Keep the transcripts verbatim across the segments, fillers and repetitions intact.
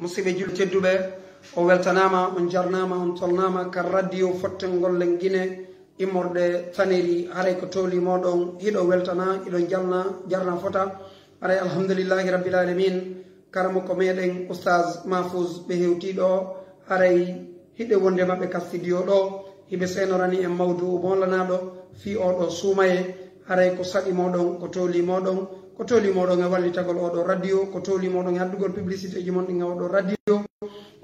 Musiɓɓe julɓe tedduɓe, o weltanaama, on jarnaama, on tolnaama ka radio fottengol Lenngine immorde Taneri. Haray ko tooli mooɗon, hiɗo weltana, hiɗo jalna, jarna fota. Haray alhamdulillahi rabbil alamin, karamoko meɗen Oustaz Mahfouz ɓe hewti ɗo. Haray hiɓe wonde maɓɓe ka studio ɗo, hiɓe seenorani en mawdu moolanaɗo fii oɗo suumaye. Haray ko saɗi moɗon, ko tooli moɗon, ko tooli moɗon e wallitagol oɗo radio, ko tooli moɗon e addugol publicité ji mon ɗin e oɗo radio,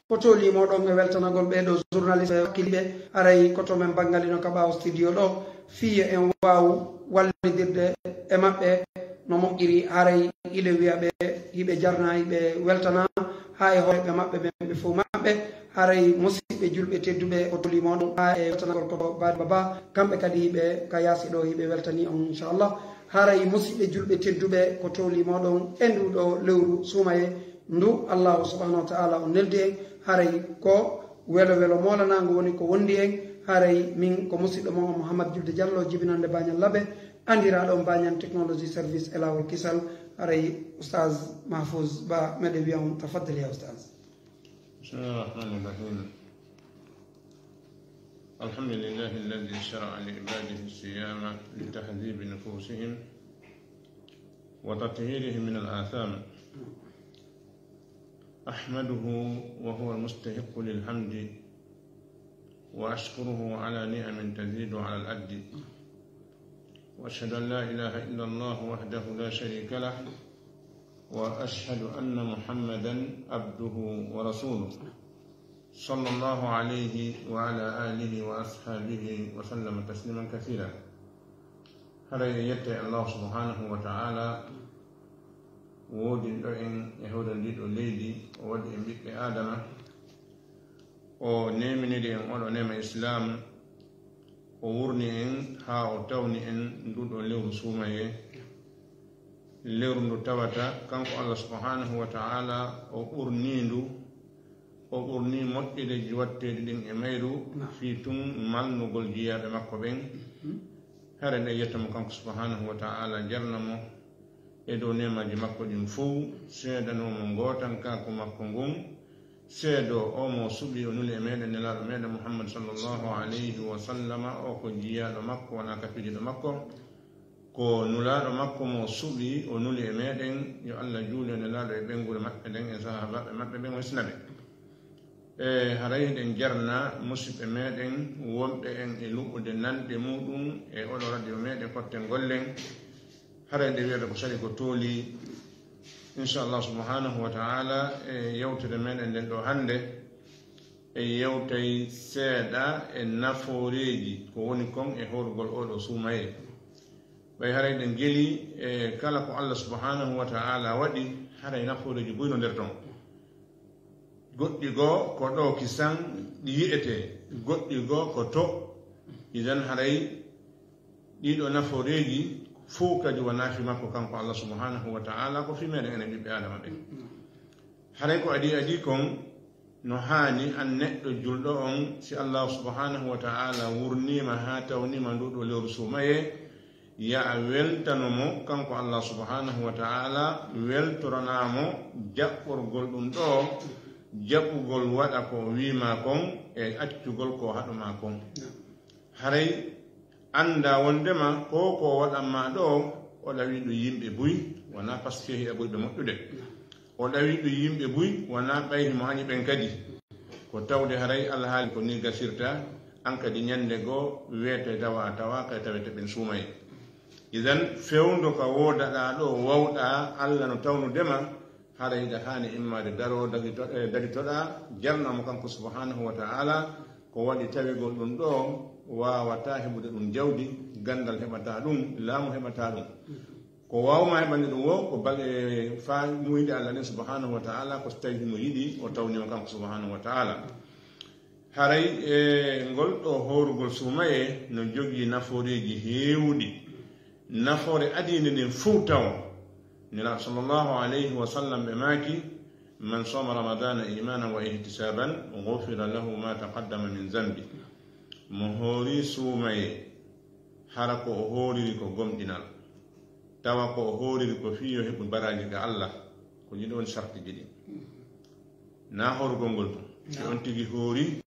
ko tooli moɗon e weltanagol ɓeɗo journaliste hakkiliɓe. Haray ko to men bangalino ka ɓaawo studio ɗo, fii yo en waawu wallidirde e maɓɓe no moƴƴiri. Haray hiɓe wi'a ɓe, hiɓe jarna, hiɓe weltana, haa e hooreeɓe maɓɓe ɓen ɓe fow maɓɓe. Haray musiɓɓe julɓe tedduɓe, ko tooli moɗon, haa e weltanagol ko baaba ba, kamɓe kadi hiɓe ka yaasi ɗo, hiɓe weltani on, inchallah. Haray musiɓɓe julɓe tedduɓe, ko tooli moɗon e ndu ɗo lewru suumaye ndu Allahu subhanahu wa ta'ala on neldi en. Haray ko welo welo moolanango woni ko wondi en. Haray min ko musiɗɗo mon Mouhammad Julde Diallo, jibinande Bañal Labe, andiraaɗo on Bañan Technology Service e laawol kisal. Haray Oustaz Mahfouz Ba, meɗen wi'a on tafaddal ya Oustaz. بسم الله الرحمن الرحيم. الحمد لله الذي شرع لعباده الصيام لتهذيب نفوسهم وتطهيرهم من الآثام. أحمده وهو المستحق للحمد، وأشكره على نعم تزيد على العد. وأشهد أن لا إله إلا الله وحده لا شريك له، وأشهد أن محمدا عبده ورسوله، صلى الله عليه وعلى آله وأصحابه وسلم تسليما كثيرا. Haray en yettay Allahu subhanahu wa ta'ala, woodinɗo en e hoɗondiiɗo leydi, o waɗi en ɓiɓɓe Aadama, o neeminiri en oɗo neema Islaam, o wurni en haa o tawni en nduɗo lewru suumaye, lewru ndu tawata kanko Allah subhanahu wa ta'ala o ɓurni ndu, o ɓurni moƴƴereeji watteeɗi ɗin e mayru, fii tun malnugol jiyaaɓe makko ɓen. Hara en yettamo kanko subhanahu wa ta'ala, jarna mo e dow neemaaji makko ɗin fow, seedanoo mo ngootankaaku makko ngun, seedoo o mo suɓi, o nuli e meɗen Nelaaɗo meɗen Muhammad sallallahu alayhi wa sallama, o ko jiyaaɗo makko, wonaa ka pijiɗo makko. Ko Nulaaɗo makko mo suɓi, o nuli e meɗen, yo Allah juulu e Nelaaɗo e ɓeynguure maɓɓe nden e sahaabaaɓe maɓɓe ɓen, o hisna ɓe. E haray hiɗen jarna musiɓɓe meɗen wonɓe en e luɓude nanɗe muɗum e oɗo radio meɗen Fottengol Len. Haray nde wi'ata ko saɗi ko tooli. Inchallah subhanahu wa ta'ala, e yewtere meɗen nden ɗo hannde, e yewtay seeɗa e nafooreeji ko woni kon e hoorugol oɗo suumaye. Ɓay haray ɗen geli e kala ko Allah subhanahu wa ta'ala waɗi, haray nafooreeji buy no nder ton. Goɗɗi goo ko ɗo kisan ɗi yi'etee, goɗɗi goo ko to. Idan haray ɗiɗo nafooreeji fow kadi wonaa fii makko kanko Allah subhanahu wa ta'ala, ko fii meɗen enen ɓiɓɓe Aadama ɓen. Haray ko adii adii kon, no haani an neɗɗo julɗo on, si Allah subhanahu wa ta'ala wurniima haa tawniima ndu ɗo lewru suumaye, ya a weltano mo kanko Allah subhanahu wa ta'ala, weltoranaa mo jaɓɓorgol ɗum ɗo, jaɓugol waɗa ko o wi'maa kon e accugol ko o haɗumaa kon. Haray anndaa wonndema ko ko o waɗanmaa ɗo, o ɗawii ɗum yimɓe buy, wonaa paske hiɗa ɓuri ɓe moƴƴude. O ɗawii ɗum yimɓe buy, wonaa ɓay himo hañi ɓen kadi. Ko tawde haray alhaali ko nii gasirta, an kadi ñannde goo weete tawa a tawaaka e tawete ɓen suumaye. Idan, fewndo ka woodaɗaa ɗo, wawɗaa, Alla no tawnude ma, haray hiɗa haani immaade daroo, dagito-, eh, daritoɗaa, jarnaa mo kanko subhanahu wa ta'ala, ko waɗi tawigol ɗum ɗo, waawataa heɓude ɗum jawdi, ganndal heɓataa ɗum, laamu heɓataa ɗum. Ko waawmaa heɓande ɗum woo, ko bal-, e faa mo yiɗi Alla nden subhanahu wa ta'ala, ko so tawii himo yiɗi, o tawniima kanko subhanahu wa ta'ala. Haray e ngol ɗo hoorugol suumaye no jogii nafooreeji heewuɗi. Nafoore adiinde nden fow taw, Nelaaɗo sallallahu alayhi wa sallam ɓe maaki, "Man sama Ramadana imanan wa ihtisaban, ghufira lahu ma taqaddama min zambi." Mo hoori suumaye, hara ko o hooriri ko gomɗinal, tawa ko o hooriri ko fii yo heɓu baraaji ka Alla, ko ɗin ɗon sartiji ɗin. na horugol ngol tun. Si on tigi hoori,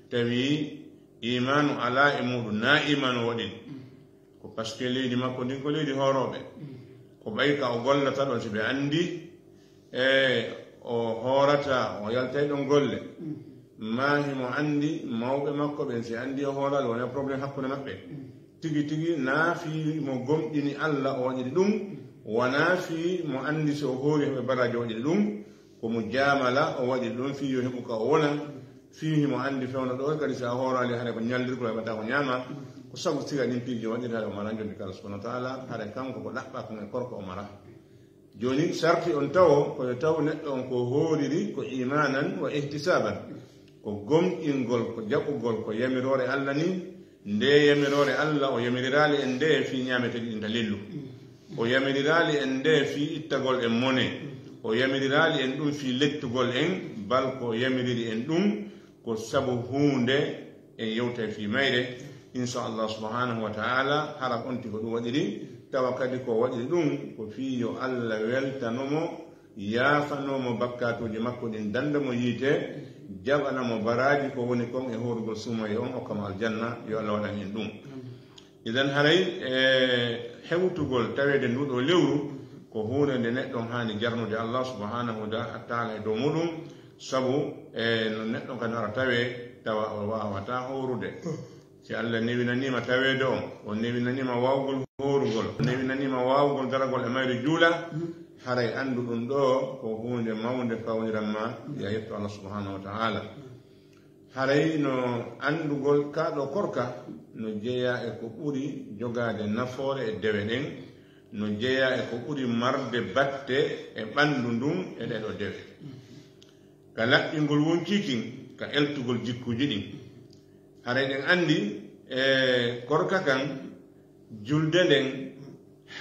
tawi imaanu alaa e muɗum, na imaanu waɗi. Ko parce que leydi makko ndin ko leydi hoorooɓe. Ko ɓay ka o gollata ɗon, si ɓe anndi, e o hoorata, o yaltay ɗon golle. Ma himo anndi mawɓe makko ɓen, si anndi o hooraali, wona problème hakkunde maɓɓe. Tigi tigi, na fii mo gomɗini Alla o waɗiri ɗum, wona fii mo anndi si o hoori heɓe baraaji o waɗiri ɗum, ko mo jaamala o waɗiri ɗum fii yo heɓu ka o wona, fii himo anndi fewndo ɗo kadi si a hooraali hare ko ñallirgol heɓata ko ñaama, ko sabu siga ɗin piiji o waɗiri hare o mara njondi ka Alla subhanahu wa ta'ala, hare kanko ko ɗaɓɓa kon e korka o mara. Jooni, sarti on tawo, ko yo taw neɗɗo on ko hooriri ko iimaanan wa ihtisaaban, ko gomɗingol, ko jaɓugol, ko yamiroore Alla ni, nde yamiroore Alla, o yamiriraali en nde fii ñaameteeɗi ɗin ta lellu. O yamiriraali en nde fii ittagol en mone. O yamiriraali en ɗum fii lettugol en, bal ko o yamiriri en ɗum ko sabu huunde en yewtay fii mayre, insha Allah subhanahu wa ta'ala, hara on tigi ko ɗum waɗiri, tawa kadi ko waɗiri ɗum ko fii yo Alla weltano mo, yaafano mo bakkaatuuji makko ɗin, danda mo yiite, jaɓana mo baraaji ko woni kon e hoorugol suumaye on, okka mo aljanna, yo Alla waɗan en ɗum. Idan haray, e, hewtugol taweede ndu ɗo lewru ko huunde nde neɗɗo on haani jarnude Allah subhanahu wa ta'ala e dow muɗum, sabu, e, no neɗɗo on kadi ara tawe, tawa o waawata hoorude. Si Allah newinaniima taweede on, o newinaniima waawgol hoorugol, o newinaniima waawgol daragol e mayre juula, haray anndu ɗum ɗo ko huunde mawnde fawniran ma, ya yetto Allah subhanahu wa ta'ala. Haray no anndugol kaa ɗoo korka no jeyaa e ko ɓuri jogaade nafoore e dewe ɗen, no jeyaa e ko ɓuri marde batte e ɓanndu ndun e ɗee ɗoo dewe. Ka laɓɓingol wonkii kin, ka eltugol jikkuuji ɗin. Haray ɗen anndi, e, korka kan, julde nden,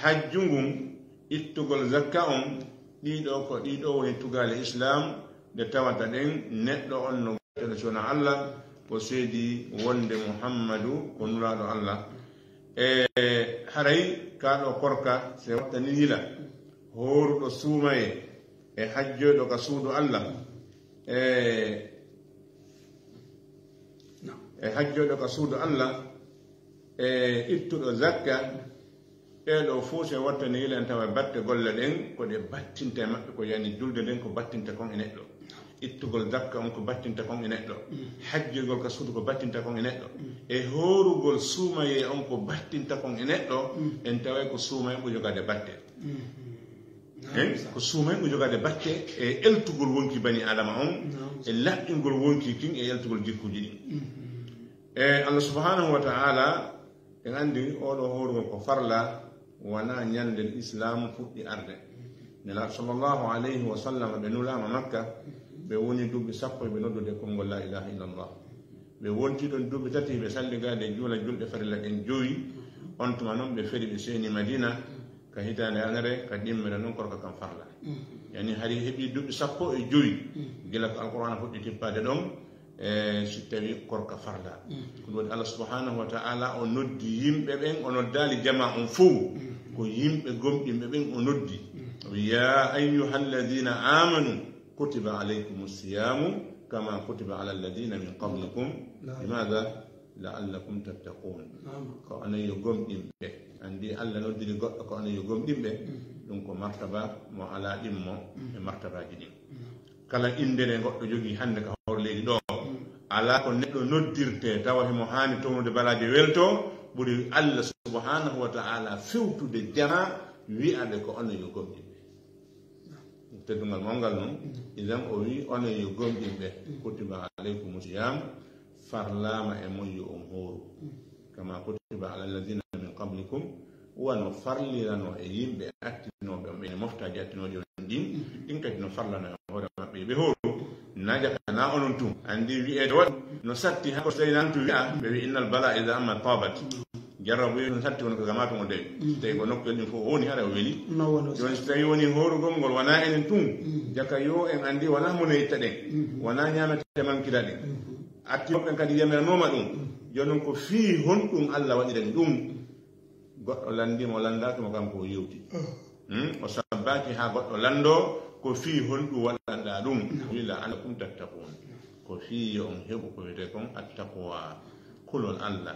hajju ngun, ittugol zakka on, ɗii ɗoo ko, ɗii ɗoo woni tugaale Islaam ɗe tawata ɗen neɗɗo on no gootelo si wonaa Allah, o seedii wonde Muhammadu ko Nulaaɗo Allah. E, haray kaa ɗoo korka, si wattani yila, hooruɗo suumaye, e hajjoyɗo ka suudu Allah, e, e hajjoyɗo ka suudu Allah, e ittuɗo zakka, ɓee ɗoo fof si wattani yila en tawa batte golle ɗen, ko ɗe battinta e maɓɓe, ko yani julde nden ko battinta kon e neɗɗo. Ittugol zakka on ko battinta kon e neɗɗo. Hajjoygol ka suudu ko battinta kon e neɗɗo. E hoorugol suumaye on ko battinta kon e neɗɗo, en taway ko suumaye ɓuri jogaade batte. Hein? Ko suumaye ɓuri jogaade batte e eltugol wonkii bani Aadama on, e laɓɓingol wonkii kin e eltugol jikkuuji ɗin. E Allah subhanahu wa ta'ala, en anndi oo ɗoo hoorugol ko farla, wonaa ñande Islaam fuɗɗi arde. Nelaaɗo sallallahu alayhi wa sallam, ɓe nulaama Makka, ɓe woni duuɓi sappo ɓe noddude konngol laa ilaaha illallah. Ɓe wonti ɗon duuɓi tati, ɓe salligaade juula julɗe farilla ɗen jowi. On tuma non ɓe feri, ɓe seeni Madina, ka hitaande anere, ka ɗimmere non korka kan farla. Yani hari heɓi duuɓi sappo e jowi, gila ko Alqur'aana fuɗɗi tippaade ɗon, e si tawi korka farla. Ko ɗum waɗi Allah subhanahu wa ta'ala o noddi yimɓe ɓen, o noddaali jamaa on fow. Ko yimɓe gomɗinɓe ɓen o noddi. O wi, "Ya ayyuhalladhina amanu, kutiba alaykumus siyamu kama kutiba ala alladhina min qablikum." Limadha? "La'allakum tattaqun." Ko onon yo gomɗinɓe. Anndi Allah noddiri goɗɗo ko onon yo gomɗinɓe. Ɗum ko martaba mo alaa ɗimmo e martabaaji ɗin. Kala innde nde goɗɗo jogii hannde ka hoore leydi ɗo, alaa ko neɗɗo noddirtee tawa himo haani townude baraaji weltoo, ɓuri Allah subhanahu wa ta'ala fewtude jamaa, wi'a ɓe ko onon yo gomɗinɓe. Teddungal mawngal non, idan o wi, "Onon yo gomɗinɓe, kutiba alaykumu siyam, farlaama e mon yo on hooru. Kama kutiba ala alladhina min qablikum, wano farlirano e yimɓe attinooɓe on, ɓe moftaaji attinooɗi on ɗin, ɗin kadi no farlano e hoore maɓɓe yo ɓe hooru." Na jaka na onon tun. Anndi wi'eede waɗi no satti haa ko so tawi nan tun wi'a, ɓe wi, "Innal bala iza amma tabat." Jarrabu no satti kono ko gama tun o dewi. So tawi ko nokkuwel ɗin fof o woni hara o weli. No wano. Jooni so tawi woni hoorugol ngol wona enen tun, jaka yo en anndi wona mo neyta ɗen. Wona ñaamete mankira ɗen. Atti ɓen kadi yamiranooma ɗum. Jooni noon ko fii honɗum Allah waɗirani ɗum? Goɗɗo lanndii mo, lanndaaki mo, kanko o yewti. Hmm? O sabbaaki haa goɗɗo lanndoo, Ko fii honɗum waɗanɗaa ɗum? Wi la'allakum tattaqun. Ko fii yo on heɓu ko wiyetee kon attaqwa, kulol Allah.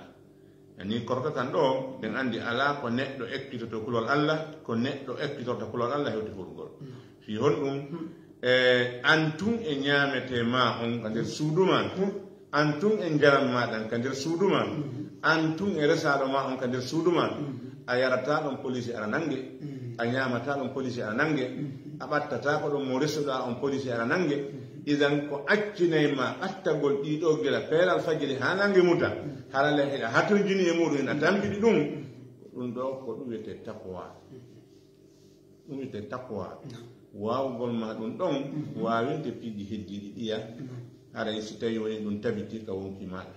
Ani korka kan ɗoo, ɓen anndi alaa ko neɗɗo ekkitotoo kulol Allah, ko neɗɗo ekkitorta kulol Allah hewti hurgol. Fii honɗum? E, an tun e ñaametee maa on ka nder suudu maa, an tun e njaram maa ɗan ka nder suudu maa, an tun e resaaɗo maa on ka nder suudu maa, a yarataa ɗon poliisi ana nannge, a ñaamataa ɗon poliisi ana nannge, a ɓattataa ko ɗon mo resuɗaa on poliisi ana nannge. Idan ko accinay ma ɓattagol ɗii ɗoo gila peelal fajiri haa nannge muta, hara le hiɗa hatonjini e muɗum, hiɗa tampiti ɗum, ɗum ɗoo ko ɗum wiyetee taqwa. Ɗum wiyetee taqwa. Waawugol ma ɗum ɗon waawinde piiji heddiiɗi ɗiya. Haray si tawii wonii ɗum tabitii ka wonkii maaɗa.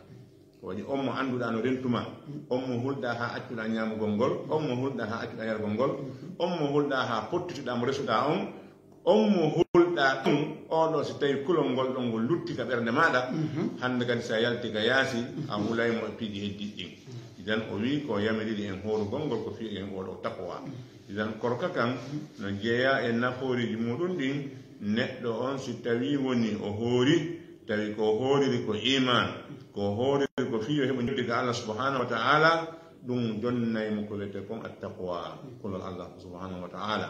Ko waɗi on mo annduɗaa no rentu maa, on mo hulɗaa haa accuɗaa ñaamugol ngol, on mo hulɗaa haa accuɗaa yargol ngol, on mo hulɗaa haa pottitiɗaa mo resuɗaa on, on mo hulɗaa ɗum, oo ɗoo si tawii kulol ngol ɗon ngol lutti ka ɓernde maaɗa, hannde kadi si a yaltii ka yaasi, a hulay mo e piiji heddiiɗi ɗin. Idan o wi'i ko yamiriri en hoorugol ngol ko fii en oo ɗoo taqwa. Idan korka kan no jeyaa e nafooriiji muɗum ɗin, neɗɗo on si tawii wonii o hoori, tawi ko o hooriri ko iimaan, ko o hooriri ko fii yo heɓu njoɓdi ka Allah subhanahu wa ta'ala, ɗum jonnay mo ko wiyetee kon attaqwa, kulol Allah subhanahu wa ta'ala.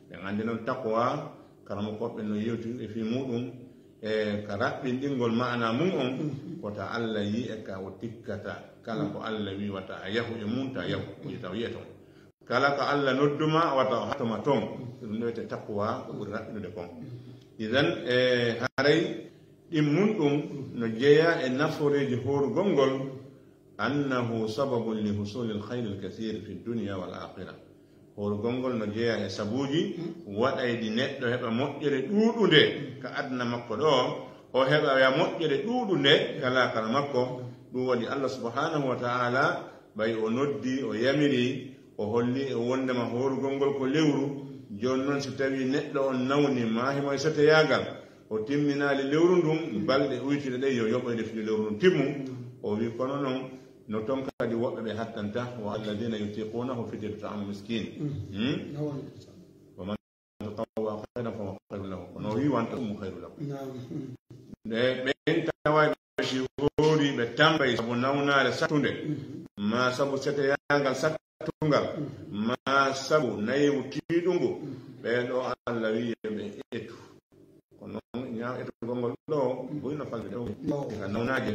Ɗen anndi non taqwa, karamokooɓe no yewti e fii muɗum, e ka raɓɓinɗingol ma'ana mum on, ko ta Allah yi'e ka o tikkata, kala ko Allah wi'i wata a yahu e mum, ta yahu, o yi'ata o yi'e ton. Kala ko Allah nodduma, wata o hatoma ton. Ɗum wiyetee taqwa, ko ɓuri raɓɓinude kon. Idan, e haray ɗimmun ɗum no jeyaa e nafooreeji hoorugol ngol, annahu sababun li husulil khayril kathir fi dunya wal akhirah. Hoorugol ngol no jeyaa e sabuuji waɗayɗi neɗɗo heɓa moƴƴere ɗuuɗunde ka aduna makko ɗoo, o heɓa ya moƴƴere ɗuuɗunde ka laakara makko. Ɗum waɗi Allah subhanahu wa ta'ala, ɓay o noddi, o yamiri, o holli e wondema hoorugol ngol ko lewru. Jooni non, si tawii neɗɗo on nawni maa himo e seteyaagal, o timminaali lewru ndun, balɗe uytuɗe ɗen yo yoɓoyde fii lewru ndun timmu. O wi'i, kono non, no ton kadi woɓɓe ɓe hattanta, wa alladhina yutiqunahu fidyatun ta'amu miskin. Hmm? Wa man tatawwa khayran fa huwa khayrun lahu. Kono o wi'i, wa an tasumu khayrun lakum. Naam. Ɓe, ɓen tawayɓe si hoori ɓe tambay sabu nawnaare sattunde, maa sabu seteyaagal sattungal, maa sabu nayewu tiiɗungu, ɓee ɗoo Allah wi'i yo ɓe etu. Kono ñaaw etugol ngol ɗoo, ɓuri no falde ɗoo. Ka nawnaaje,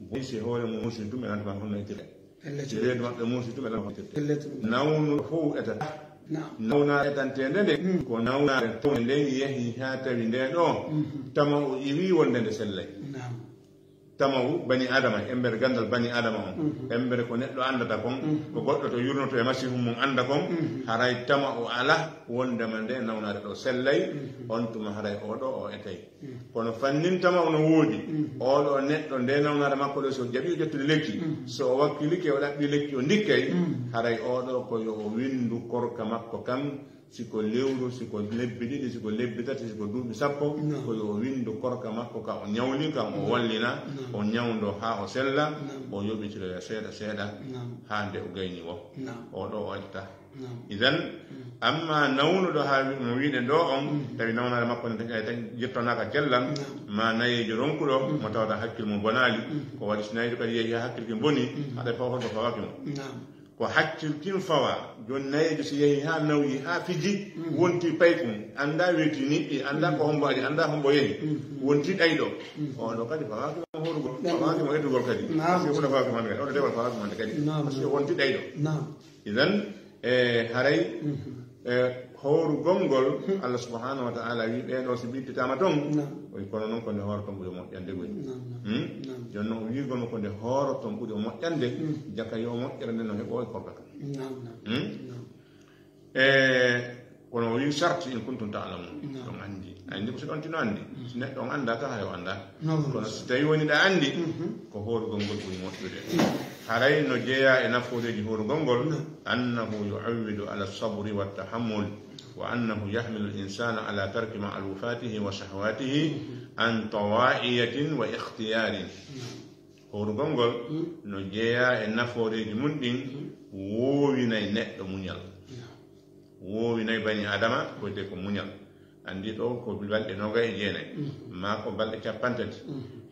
boy si hoore mum muusi tun, ɓe lannduma honno etirte. Si reedu maɓɓe muusi tun, ɓe lannduma honno etirte. Nawnuɗo fow etata. Nawnaare etanteende nde, ko nawnaare tawnde nden yehi haa tawi ndee ɗoo, tama o iwi wonde nde sellay. Tamawu bani Adama, embere ganndal bani Adama on, embere ko neɗɗo anndata kon, ko goɗɗo to yurnoto e masiihu mum annda kon, haray tama'u alaa wondema nde nawnaare ɗoo sellay, on tuma haray oo ɗoo o etay. Kono fannin tama'u no woodi, oo ɗoo neɗɗo nde nawnaare makko ɗoo, si o jaɓii o ƴettude lekki, so o wakkilike o ɗaɓɓii lekki o ndikkay, haray oo ɗoo ko yo o winndu korka makko kan, si ko lewru, si ko lebbi ɗiɗi, si ko lebbi tati, si ko duuɓi sappo, ko yo o winndu korka makko ka o ñawli, kan o wallina, o ñawndo haa o sella, o yoɓitiroya seeɗa seeɗa, haa nde o gayni o. Oo ɗoo o etata. Idan, amma nawnuɗo haa wi-, mo wiɗen ɗoo on, tawi nawnaare makko nde taƴa-, taƴ-, jettonaaka cellal, ma nayeejo ronkuɗo, mo tawata hakkil mo bonaali, ko waɗi si nayeejo kadi yehi haa hakkil kin boni, haɗa fawa holko fawaaki mo. Ko hakkil kin fawa, jooni nayeejo si yehi haa nawyi, haa fiji, wonti paykun, annda weeti niɓɓi, annda ko hombo ari, annda hombo yehi, wonti ɗayɗo. On ɗoo kadi fawaaki mo horugol, fawaaki mo etugol kadi. Parce que huɗa fawaaki mo hannde kadi, on ɗoo dewal fawaaki mo hannde kadi. Parce que wonti ɗayɗo. Idan, e, haray, e, hoorugol ngol, Allah subhanahu wa ta'ala wi ɓee ɗoo si ɓittitaama ton, o wi kono non ko nde hooroton ɓuri moƴƴande goy. Jooni non o wiigol mo ko nde hooroton ɓuri o moƴƴande, jaka yo moƴƴere nde no heɓo e korka kan. E, kono o wi sarti in kuntum ta'lamun. On anndi. Ay, ndi ko si ɗon tino anndi. Si neɗɗo on annda ka, hay o annda. Kono si tawi woni ɗa anndi, ko hoorugol ngol ɓuri moƴƴude. Haray no jeyaa e nafooreeji hoorugol ngol, annahu yu'awwidu ala sabri wa tahammul, wa annahu yahmilu al-insana ala tarki ma'lufatihi wa shahwatihi an tawa'iyatin wa ikhtiyarin. Hoorugol ngol no jeyaa e nafooreeji mun ɗin, woowinay neɗɗo muñal. Woowinay bani Adama, ko wiyetee ko muñal. Anndi ɗo ko balɗe noogay e jeenay, maa ko balɗe cappanɗe tati,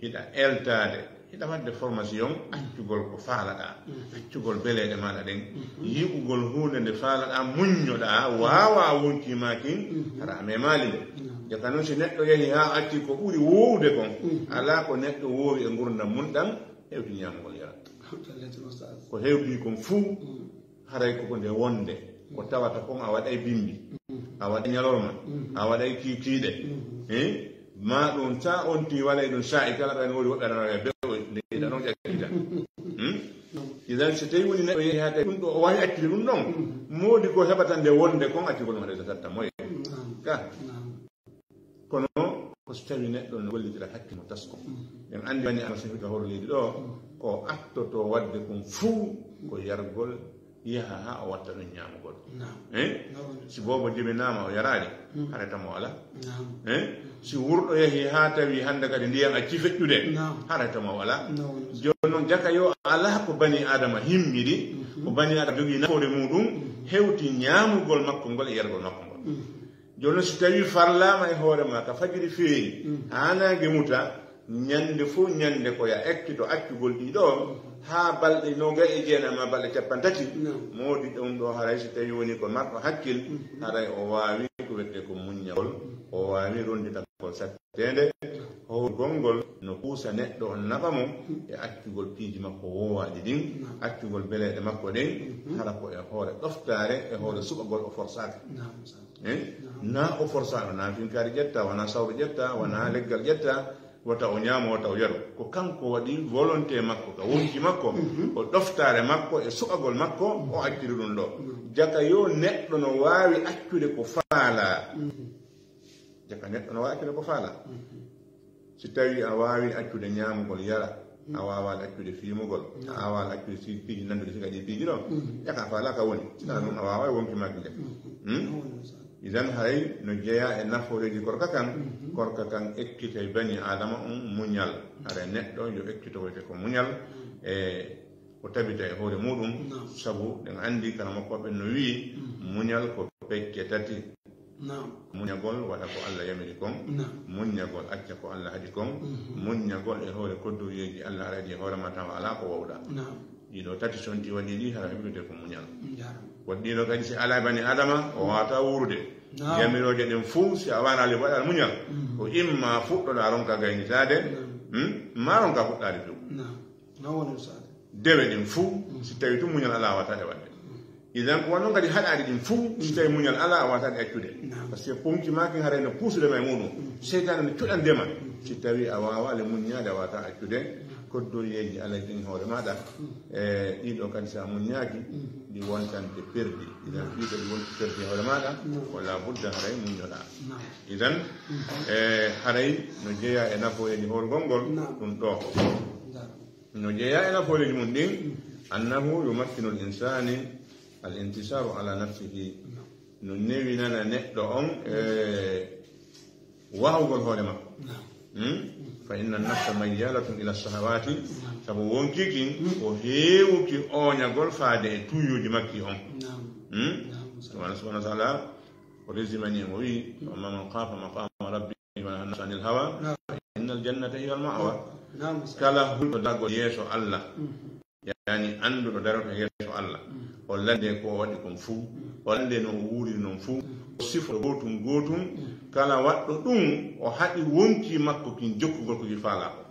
hiɗa eltaade, hiɗa waɗde formation accugol ko faalaɗaa, accugol beleeɗe maaɗa ɗen, yi'ugol huunde nde faalaɗaa, muññoɗaa, waawaa wonkii maa kin, hara a memaali nde. Jaka noon, si neɗɗo yahii haa acci ko ɓuri woowude kon, alaa ko neɗɗo woowi e ngurndan mun ɗan hewti ñaamugol yara. Ko hewtii kon fuu, haray ko ko nde wonde, ko tawata kon a waɗay bimbi, a waɗay ñalorma, a waɗay kiikiiɗe. Maa ɗum sa on ti waɗay ɗum saa'i kala, ɓen woni woɓɓe aɗa waɗa be o nde yiɗa ɗon ƴakkita. Idan, so tawi woni neɗɗo yehi haa tawi ɗum ɗo o waawi accude ɗum ɗon, moodi ko heɓata nde wonde kon accugol mo haɗay satatta moye. Ka. Kono ko so tawi neɗɗo no gollitira hakkille mo tasko. En anndi wani ama sehil ka hoore leydi ɗo, ko attoto waɗde kon fuu ko yargol, yaha haa o watta ɗum ñaamugol. Eh? Si boobo jibinaama o yaraali, haray tama o alaa. Eh? Si wurɗo yahii haa tawi hannde kadi ndiyan accii feƴƴude, haray tama o alaa. Jooni noon, jaka yo alaa ko bani Aadama himmiri, ko bani Aadama jogii nafoore muuɗum, hewti ñaamugol makko ngol e yargol makko ngol. Jooni noon, si tawii farlaama e hoore maa ka fajiri feeri, haa naange muta, ñannde fof ñannde ko ya ekkito accugol ɗii ɗoo, haa balɗe noogay e jeenay maa balɗe cappanɗe tati, moodi ɗum ɗoo haray si tawii woni ko marɗo hakkil, haray o waawi ko wiyetee ko muññagol, o waawi ronnditagol satteende, hoorugol ngol no kuusa neɗɗo on naɓa mo e accugol piiji makko woowaaɗi ɗin, accugol beleeɗe makko ɗen, hara ko e hoore ɗoftaare, e hoore suɓagol o forsaaka. Eh? Na o forsaano, na finkaari ƴetta, wona sawru ƴetta, wona leggal ƴetta, wata o ñaamo, wata o yaru. Ko kanko waɗi volonté makko, ka wonki makko, o ɗoftaare makko, e suɓagol makko, o acciri ɗum ɗo. Jaka yo neɗɗo no waawi accude ko faalaa. Jaka neɗɗo no waawi accude ko faalaa. Si tawii a waawii accude ñaamugol yara, a waawaali accude fiimugol, a waawaali accude si-, piiji nannduɗi siga ɗi piiji ɗo, jaka faalaaka woni. Kala ɗum a waawaa wonki maaki nde. Hmm? Idan haray no jeyaa e nafooreeji korka kan, korka kan ekkitay bani Aadama on muñal. Haray neɗɗo yo ekkito ko wiyetee ko muñal, e o tabita e hoore muuɗum, sabu ɗen anndi kala makko ɓen no wi'i, muñal ko pecce tati. Naam. Muññagol, waɗa ko Allah yamiri kon. Naam. Muññagol, acca ko Allah haɗi kon. Mhm. Muññagol e hoore koddoriyeeji Allah aɗa waɗi e hoore ma tawa alaa ko wawɗaa. Naam. Ɗiɗo tati, so on ti waɗi ɗi, hara heɓirte ko muñal. Njaram. Waɗi ɗiɗo kadi, si alaa bani Adama, o waawata wuurude. Naam. Yamirooje ɗen fuu, si a waɗaali waɗal muñal, mhm, ko imma fuɗɗoɗaa ronka gaynitaade, naam, hmm? Maa ronka fuɗɗaade dow. Naam. Naam, woni saade. Dewe ɗen fuu, mm, si tawii tun muñal alaa, a waawataa ɗe waɗde. Mm. Idan, ko wano kadi haɗaaɗi ɗin fuu, si tawii muñal alaa, a waawataa ɗe accude. Naam. Parce que ponki maa kin haray no puusude ma e muuɗum. Mm. Seytaane no cuɗande ma. Mm. Si tawii a waawaali muññaade, a waawataa accude. Mm. Koddoriyeeji alay ɗin hoore maaɗa. Mm. E ɗiɗo kadi, si a muññaaki, mm, ɗi wontante perdi. Idan, mm, fii ko ɗi wonti perdi e hoore maaɗa, mm, wala budda haray muññoɗaa. Naam. Idan, mm, e haray no jeyaa e nafooyeeji hoorugol ngol, naam, ɗum ɗoo. Naam. No jeyaa e nafooreeji mum ɗin, annahu yumakkinu al insani al intisaru ala nafsihi. No newinana neɗɗo on, e waawugol hoore makko. Hmm? Fa inna nafsa mayyalatun ila shahawati, sabu wonkii kin ko heewuki ooñagol faade e tuuyuuji makki on. Hmm? Subhanahu, subhanahu wa ta'ala, o resimani en, o wi, "Wa amma man khafa maqama rabbihi wa nahaa nafsa anil hawa, fa innal jannata hiya al ma'wa." Kala hulɗo daragol yeeso Allah, yani annduɗo darata yeeso Allah, o lande ko o waɗi kon fuu, o lande no o wuuriri non fuu, o sifo gootun gootun, kala waɗɗo ɗum, o haɗi wonkii makko kin jokkugol ko ki faalaa ko.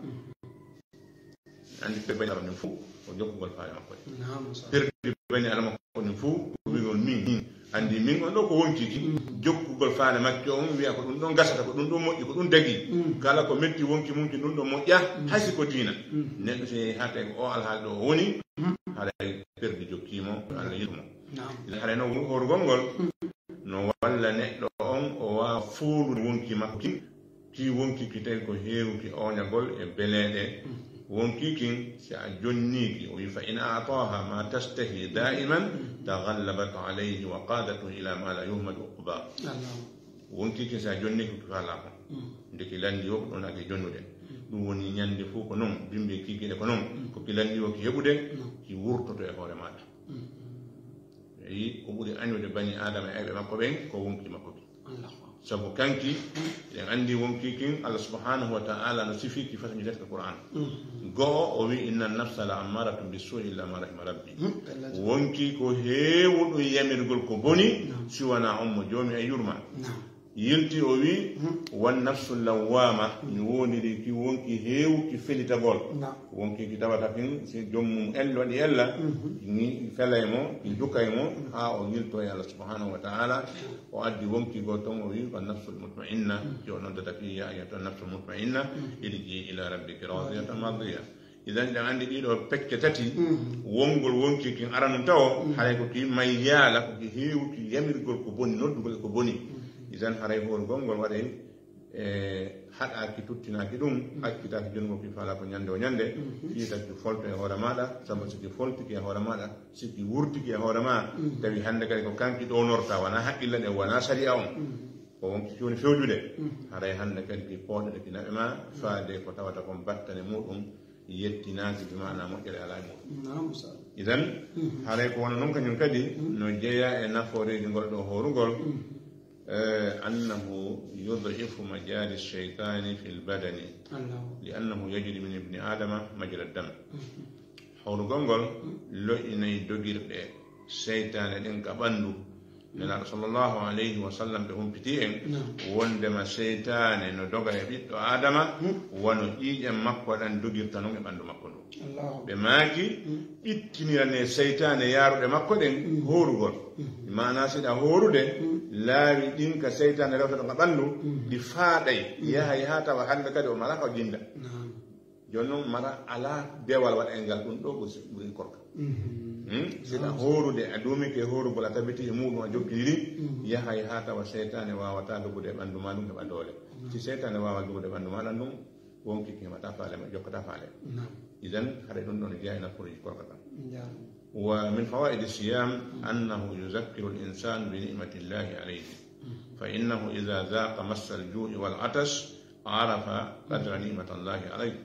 Anndi ko bani Adama min fuu, ko jokkugol faale makko ɗen. Naam, sa- Perdi bani Adama ko min fuu, ko min on min, min. Anndi min on ɗo ko wonkii ki, mm, jokkugol faale makko on, wi'a ko ɗum ɗon gasata, ko ɗum ɗon moƴƴi, ko ɗum dagii. Mm. Kala ko metti wonkii mum ki, ɗum ɗon moƴƴa, mm, hay si ko diina. Mm. Neɗɗo si yehi haa tawi ko o alhaali ɗo o woni, mm, haray perdi jokkii mo, Allah yiɗi mo. Naam. Haray no hoorugol ngol, mm, no walla neɗɗo on o waawa foolude wonkii makko kin, ki wonkii ki tawi ko heewuki ooñagol e beleeɗe. Mm. Wonkii kin, si a jonnii ki, o wi, "Fa in a'taaha ma tashtahi daiman, mm, taghallabat alayhi wa qadathu ila ma la yuhmadu uqba." Allah. Wonkii kin, si a jonnii ki, ki faalaa ko. Mm. Nde ki lanndii o, ɗon ake jonnude. Mm. Ɗum woni ñannde fof ko non, bimbi e kiikiiɗe ko non. Mm. Ko ki lanndii o ki heɓude, mm, ki wurtoto e hoore maaɗa. Mm. Eyi, ko ɓuri añude bani Aadama e ayɓe makko ɓen, ko wonkii makko ki. Allahu akbar. Sabu kanki, eɗen anndi wonki kin, Allah subhanahu wa ta'ala no sifi ki façon tati ka Qur'an. Go'o, o wi, "Inna nafsa la ammaratun bissu'i illa ma rahima rabbi." Wonki ko heewuɗo yamirgol ko boni, si wonaa on mo Joomi ay yurma. Yilti o wi, "Wan nafsu lawwama." Mi woniri ki wonki heewuki felitagol. Wonki ki tawata kin, si joom mum ella waɗi ella, ni felay mo, ki jukay mo, haa o yilto e Allah subhanahu wa ta'ala. O addi wonki goo ton, o wi, "Wan nafsul mutma'inna." Ki o noddata ki, "Ya ayyatuhan nafsul mutma'inna, irji'i ila rabbiki radiyatan mardiya." Idan, ɗen anndi ɗiɗo pecce tati, wongol wonki kin aranun tawo, haray ko ki may yaala, ko ki heewuki yamirgol ko boni, noddugol e ko boni. Idan, haray hoorugol ngol waɗay, e, haɗaaki, tuttinaaki ɗum, accitaaki jonngo ki faala ko ñande o ñande, fii taki folto e hoore maaɗa, sabu si ki foltiki e hoore maaɗa, si ki wurtiki e hoore ma, tawi hannde kadi ko kanki ɗownorta, wonaa haqqille ɗen, wonaa sariya on. Ko wonki ki woni fewjude. Haray hannde kadi ki pooɗoɗe ki naɓe ma, faade ko tawata kon battane muɗum, yettinaaki, bi maana moƴƴere alaa e muɗum. Idan, haray ko wona non kañum kadi, no jeyaa e nafooreeji ngol ɗoo hoorugol, eh, annahu yud'ifu majari shaytani fil badani, li annahu yajri min ibni Adama majra dam. Hoorugol ngol lo'inay dogirɗe seytaane ɗen ka ɓanndu. Nelaaɗo sallallahu alayhi wa sallam ɓe humpiti en wondema seytaane no doga e ɓiɗɗo Aadama, wano ƴiiƴan makko ɗan dogirta non e ɓanndu makko ndu. Ɓe maaki, ittinirane seytaane yaaruɗe makko ɗen hoorugol. Maana si ɗa hoorude, laawi ɗin ka seytaane rewtata ka ɓanndu, ɗi faaɗay, yahay haa tawa hannde kadi o malaka o jinda. Jooni non, mara alaa dewal waɗayngal ɗum ɗoo ko si-, ɓuri korka. Hmm? Si ɗa hoorude, a duumike hoorugol, a tabiti e muuɗum, a jokkindiri, yahay haa tawa seytaane waawataa dogude e ɓanndu maa ɗum, heɓa doole. Si seytaane waawaa dogude e ɓanndu maa ɗan ɗum, wonki ki heɓataa faale ma, jokkataa faale. Idan, haray ɗum ɗon jeyaa e nafuuji korka kan. Wa min fawaidi siyam annahu yuzakkiru al-insan bi ni'matillahi alayhi. Fa innahu idha dhaqa massal ju'i wal atash, arafa qadra ni'matallahi alayhi.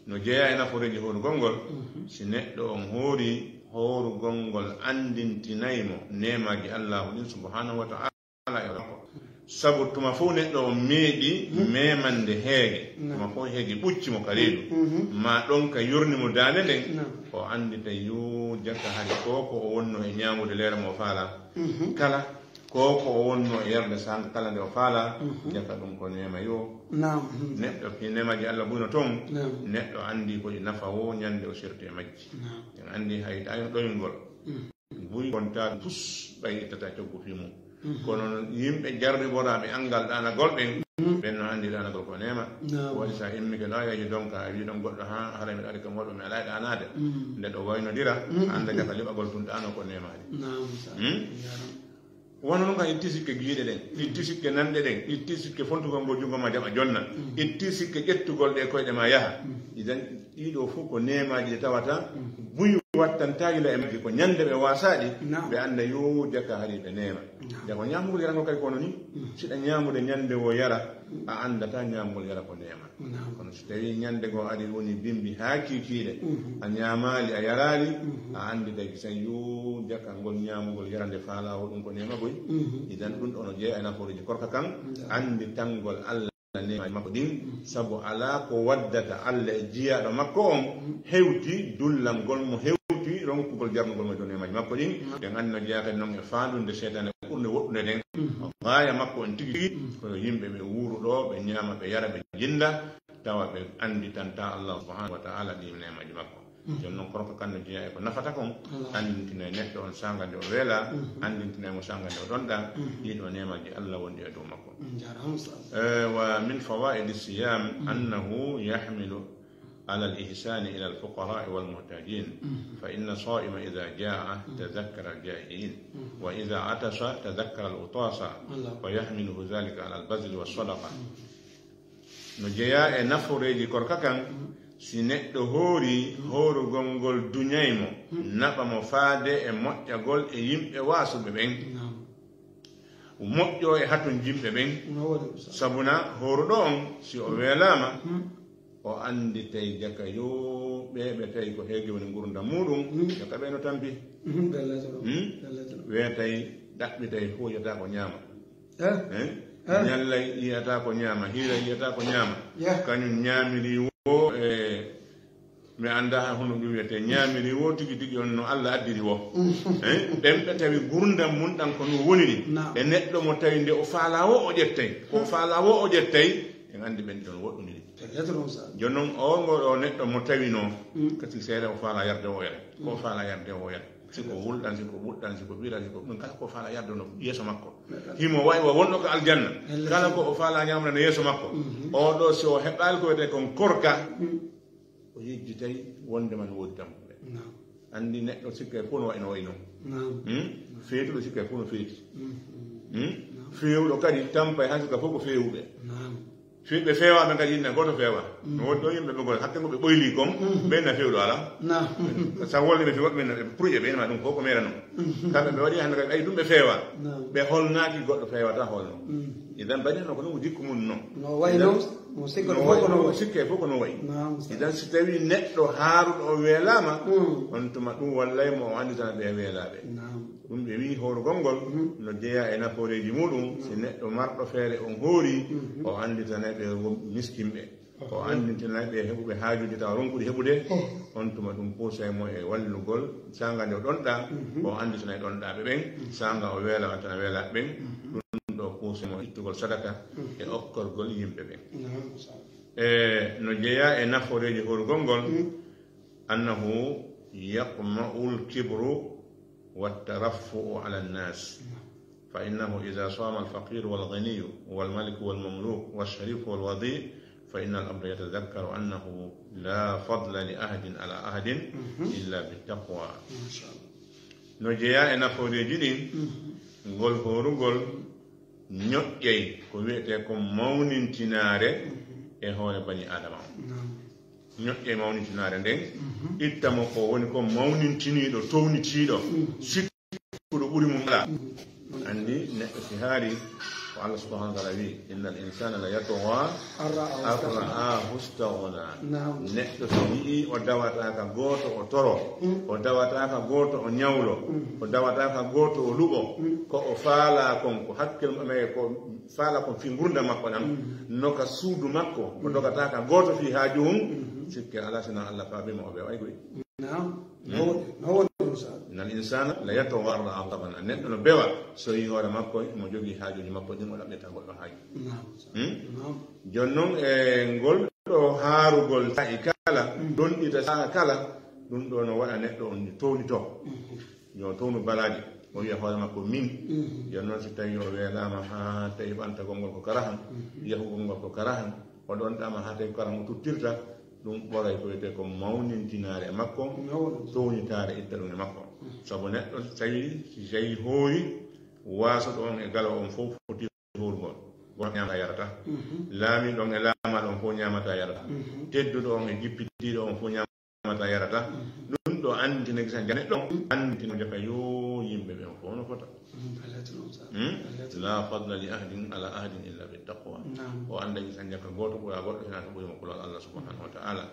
No jeyaa e nafooreeji hoorugol ngol, si neɗɗo on hoori, hoorugol ngol anndintinay mo neemaaji Allaahu ɗin subhanahu wa ta'ala e hoore makko. Sabu tuma fof neɗɗo on meeɗi memande heege, tuma fof heege ɓucci mo ka reedu, ma ɗon ka yorni mo daande nden, o annditay yo jaka hari ko ko o wonno e ñaamude leere mo o faala. Kala ko ko o wonno e yarde saanga kala nde o faala, jaka ɗum ko neema yo. Naam. Neɗɗo fi neemaaji Allah buy no toon, neɗɗo anndi ko ɗi nafa wo ñande o sirti e majji. En anndi hay ɗaño ɗoyngol. Buy kontaa tus ɓay ittata coggu fi mum. Kono yimɓe jarriboraaɓe anngal ɗaanagol ɓen, ɓen no anndi ɗaanagol ko neema. Ko waɗi sa immike no a yeeji donka, a wi ɗon goɗɗo, "Ha, haray miɗo ari kam waɗo mi alaa e ɗaanaade." Nde ɗo waynodira, annda jaka liɓagol tun ɗaano ko neemaade. Naam, sa. Hmm? Wano non kam itti sikke giiɗe ɗen, itti sikke nanɗe ɗen, itti sikke fontugol ngol junngo ma jaɓa jonna, itti sikke ƴettugol ɗe koyɗe ma yaha. Idan ɗiɗo fof ko neemaaji ɗi tawata buy wattantaa yila e majji, ko ñande ɓe waasaɗi, ɓe annda yo jaka hari ɓe neema. Jaka ñaamugol yarangol kadi ko no ni, si ɗa ñaamude ñande wo yara, a anndata ñaamugol yara ko neema. Kono si tawii ñande goo ari woni bimbi haa kiikiiɗe, a ñaamaali, a yaraali, a annditay kisan yo jaka ngol ñaamugol yarande faalaa wo ɗum ko neema boy. Idan ɗum ɗo no jeyaa e nafooreeji korka kan, annditangol Allah neemaaji makko ɗin, sabu alaa ko waddata Allah e jiyaaɗo makko on hewti dullangol mo, hewti ronkugol jarnugol mo e dow neemaaji makko ɗin. Ɗen anndi no jeyaa kadi non e faandunde seytaane ɓurnde woɗɗunde nden. Gaaya makko on tigi tigi ko yo yimɓe ɓe wuuru ɗo, ɓe ñaama, ɓe yara, ɓe jinnda, tawa ɓe annditantaa Allah subhanahu wa ta'ala ɗi neemaaji makko. Jooni non korka kan no jeyaa e ko nafata kon, anndintinay neɗɗo on saanga nde o weelaa, anndintinay mo saanga nde o ɗonɗaa, ɗiɗo neemaaji Allah wonɗi e dow makko. Jaaraama, Ustaz. Eh, wa min fawaidi siyam annahu yahmilu ala al-ihsani ila al-fuqara'i wal muhtajin. Fa inna as-sa'ima idha ja'a tadhakkara al-ja'i'in. Wa idha atasha tadhakkara al-utasa. Wa yahmiluhu dhalika ala al-bazli was-sadaqa. No jeyaa e nafooreeji korka kan, si neɗɗo hoori, hoorugol ngol duñay mo, naɓa mo faade e moƴƴagol e yimɓe waasuɓe ɓen. Moƴƴo e hatun jimɓe ɓen. Sabuna hooruɗo on, si o weelaama, o annditay jaka yo ɓe ɓe tawi ko heege woni ngurndan muuɗum, jaka ɓe no tampi. Weetay, ɗaɓɓitay, huuƴata ko ñaama. Eh? Ñallay yiyata ko ñaama, hiiray yiyata ko ñaama. Kañum ñaamiri wo e mi annda hono ɗum wiyetee, ñaamiri wo tigi tigi on no Alla addiri wo. Eh? Ɓen ɓe tawi gurdam mun ɗan ko no woniri. E neɗɗo mo tawi nde o faala wo o ƴettay, ko o faala wo o ƴettay, en anndi ɓen ɗon woɗɗoniri. Jooni non, o ngo ɗo neɗɗo mo tawino, kasi seeɗa o faala yarde o yare, ko o faala yarde o yare. Si ko wulɗan, si ko ɓuɗɗan, si ko ɓiral, si ko ɗum kala ko faala yarde no yeeso makko. Himo wayi wa wonɗo ko aljanna. Kala ko o faala ñamre no yeeso makko. O ɗo si o heɓaali ko wiyetee kon korka, o yejjitay wonde man woodi tampuɓe. Anndi neɗɗo sikkay fof no wayi no wayi non. Hmm? Feetuɗo sikkay fof no feeti. Hmm? Feewɗo kadi tampay han sika fof ko feewuɓe. Fi-, ɓe feewaaɓe kadi yinna gooto feewaa. No woodi ɗo yimɓe ɓe gol hakke ngo ɓe ɓoyli kon, ɓe na feewɗo alaa. Sa wolde ɓe fi woɓɓe na ɓe pruƴe ɓe ma ɗum fof ko meera non. Kamɓe ɓe waɗi hannde kadi ɓay ɗum ɓe feewaa. Ɓe holnaaki goɗɗo feewata holno. Idan bani no ko ɗum jikku mun non. No wayi non, mo sikko no fof ko no wayi. Sikke fof ko no wayi. Idan si tawi neɗɗo haaruɗo o weelaama, on tuma ɗum wallay mo o annditana ɓe weelaaɓe. Ɗum ɓe wi'i hoorugol ngol no jeyaa e nafooreeji muɗum. Si neɗɗo marɗo feere on hoori, o annditana ɓe won miskinɓe. O annditana ɓe heɓuɓe haajuuji tawa ronkuɗi heɓude. On tuma ɗum puusay mo e wallugol saanga nde o ɗonɗaa, o annditana e ɗonɗaaɓe ɓen, saanga o weela on tana weelaaɓe ɓen. Ɗum ɗo puusay mo ittugol sadaka e okkorgol yimɓe ɓen. E no jeyaa e nafooreeji hoorugol ngol, أنه يقمع الكبر والترفع على الناس، فإنه إذا صام الفقير والغني والملك والمملوك والشريف والوضيع، فإن العبد يتذكر أنه لا فضل لأحد على أحد إلا بالتقوى. No jeyaa e nafooreeji ɗin, ngol hoorugol ñoƴƴay ko wiyetee kon mawnintinaare e hoore bani Aadama on. Ñoƴƴay mawnintinaare nden, itta mo ko woni kon mawnintiniiɗo, townitiiɗo, sikkuɗo ɓuri mum alaa. Anndi neɗɗo si haari ko Allah subhanahu wa ta'ala wi'i, "Innal insana la yatgha an ra'ahu istaghna." Neɗɗo so yi'i o dawataaka gooto o toro, o dawataaka gooto o ñawlo, o dawataaka gooto o luɓo, ko o faalaa kon, ko hakkil mo, ko faalaa kon fii ngurndan makko ɗan, no ka suudu makko, o dogataaka gooto fii haaju hun, sikke alaa si wonaa Allah faabii mo o ɓe ay goy. Naam. No woni, no woni ɗum sa? Innal insana la yatgha an ra'ahu istaghna. Neɗɗo no bewa so yi hoore makko, mo jogii haajuuji makko ɗin, o ɗaɓɓirta goɗɗo haaju. Naam. Hmm? Naam. Jooni non e ngol ɗo haarugol saa'i kala, ɗonɗita saa'a kala, ɗum ɗo no waɗa neɗɗo on townito. Yo townu balaaɗi, o wiya hoore makko min. Jooni non si tawi o weelaama haa tawi ɓantagol ngol ko karahan, yahugol ngol ko karahan, o ɗonɗaama haa tawi ko karahan o tuttirta, ɗum ɓoray ko wiyetee ko mawnintinaare e makko, townitaare itta ɗum e makko. Sabu neɗɗo so tawi, si tawi hoori, waasuɗo on e galo on fof foti hoorugol. Gooto ñaamata yarata. Laamiiɗo on e laamaaɗo on fof ñaamata yarata. Tedduɗo on e jippitiiɗo on fof ñaamata yarata. Ɗum ɗo anndina gisa jane ɗon, anndina jaka yo yimɓe ɓen fof no fota. Hmm? La fadla li ahdin ala ahdin illa bi taqwa. O annda gisa jaka gooto ɓura goɗɗo hina to ɓuri mo kulol Allah subhanahu wa ta'ala.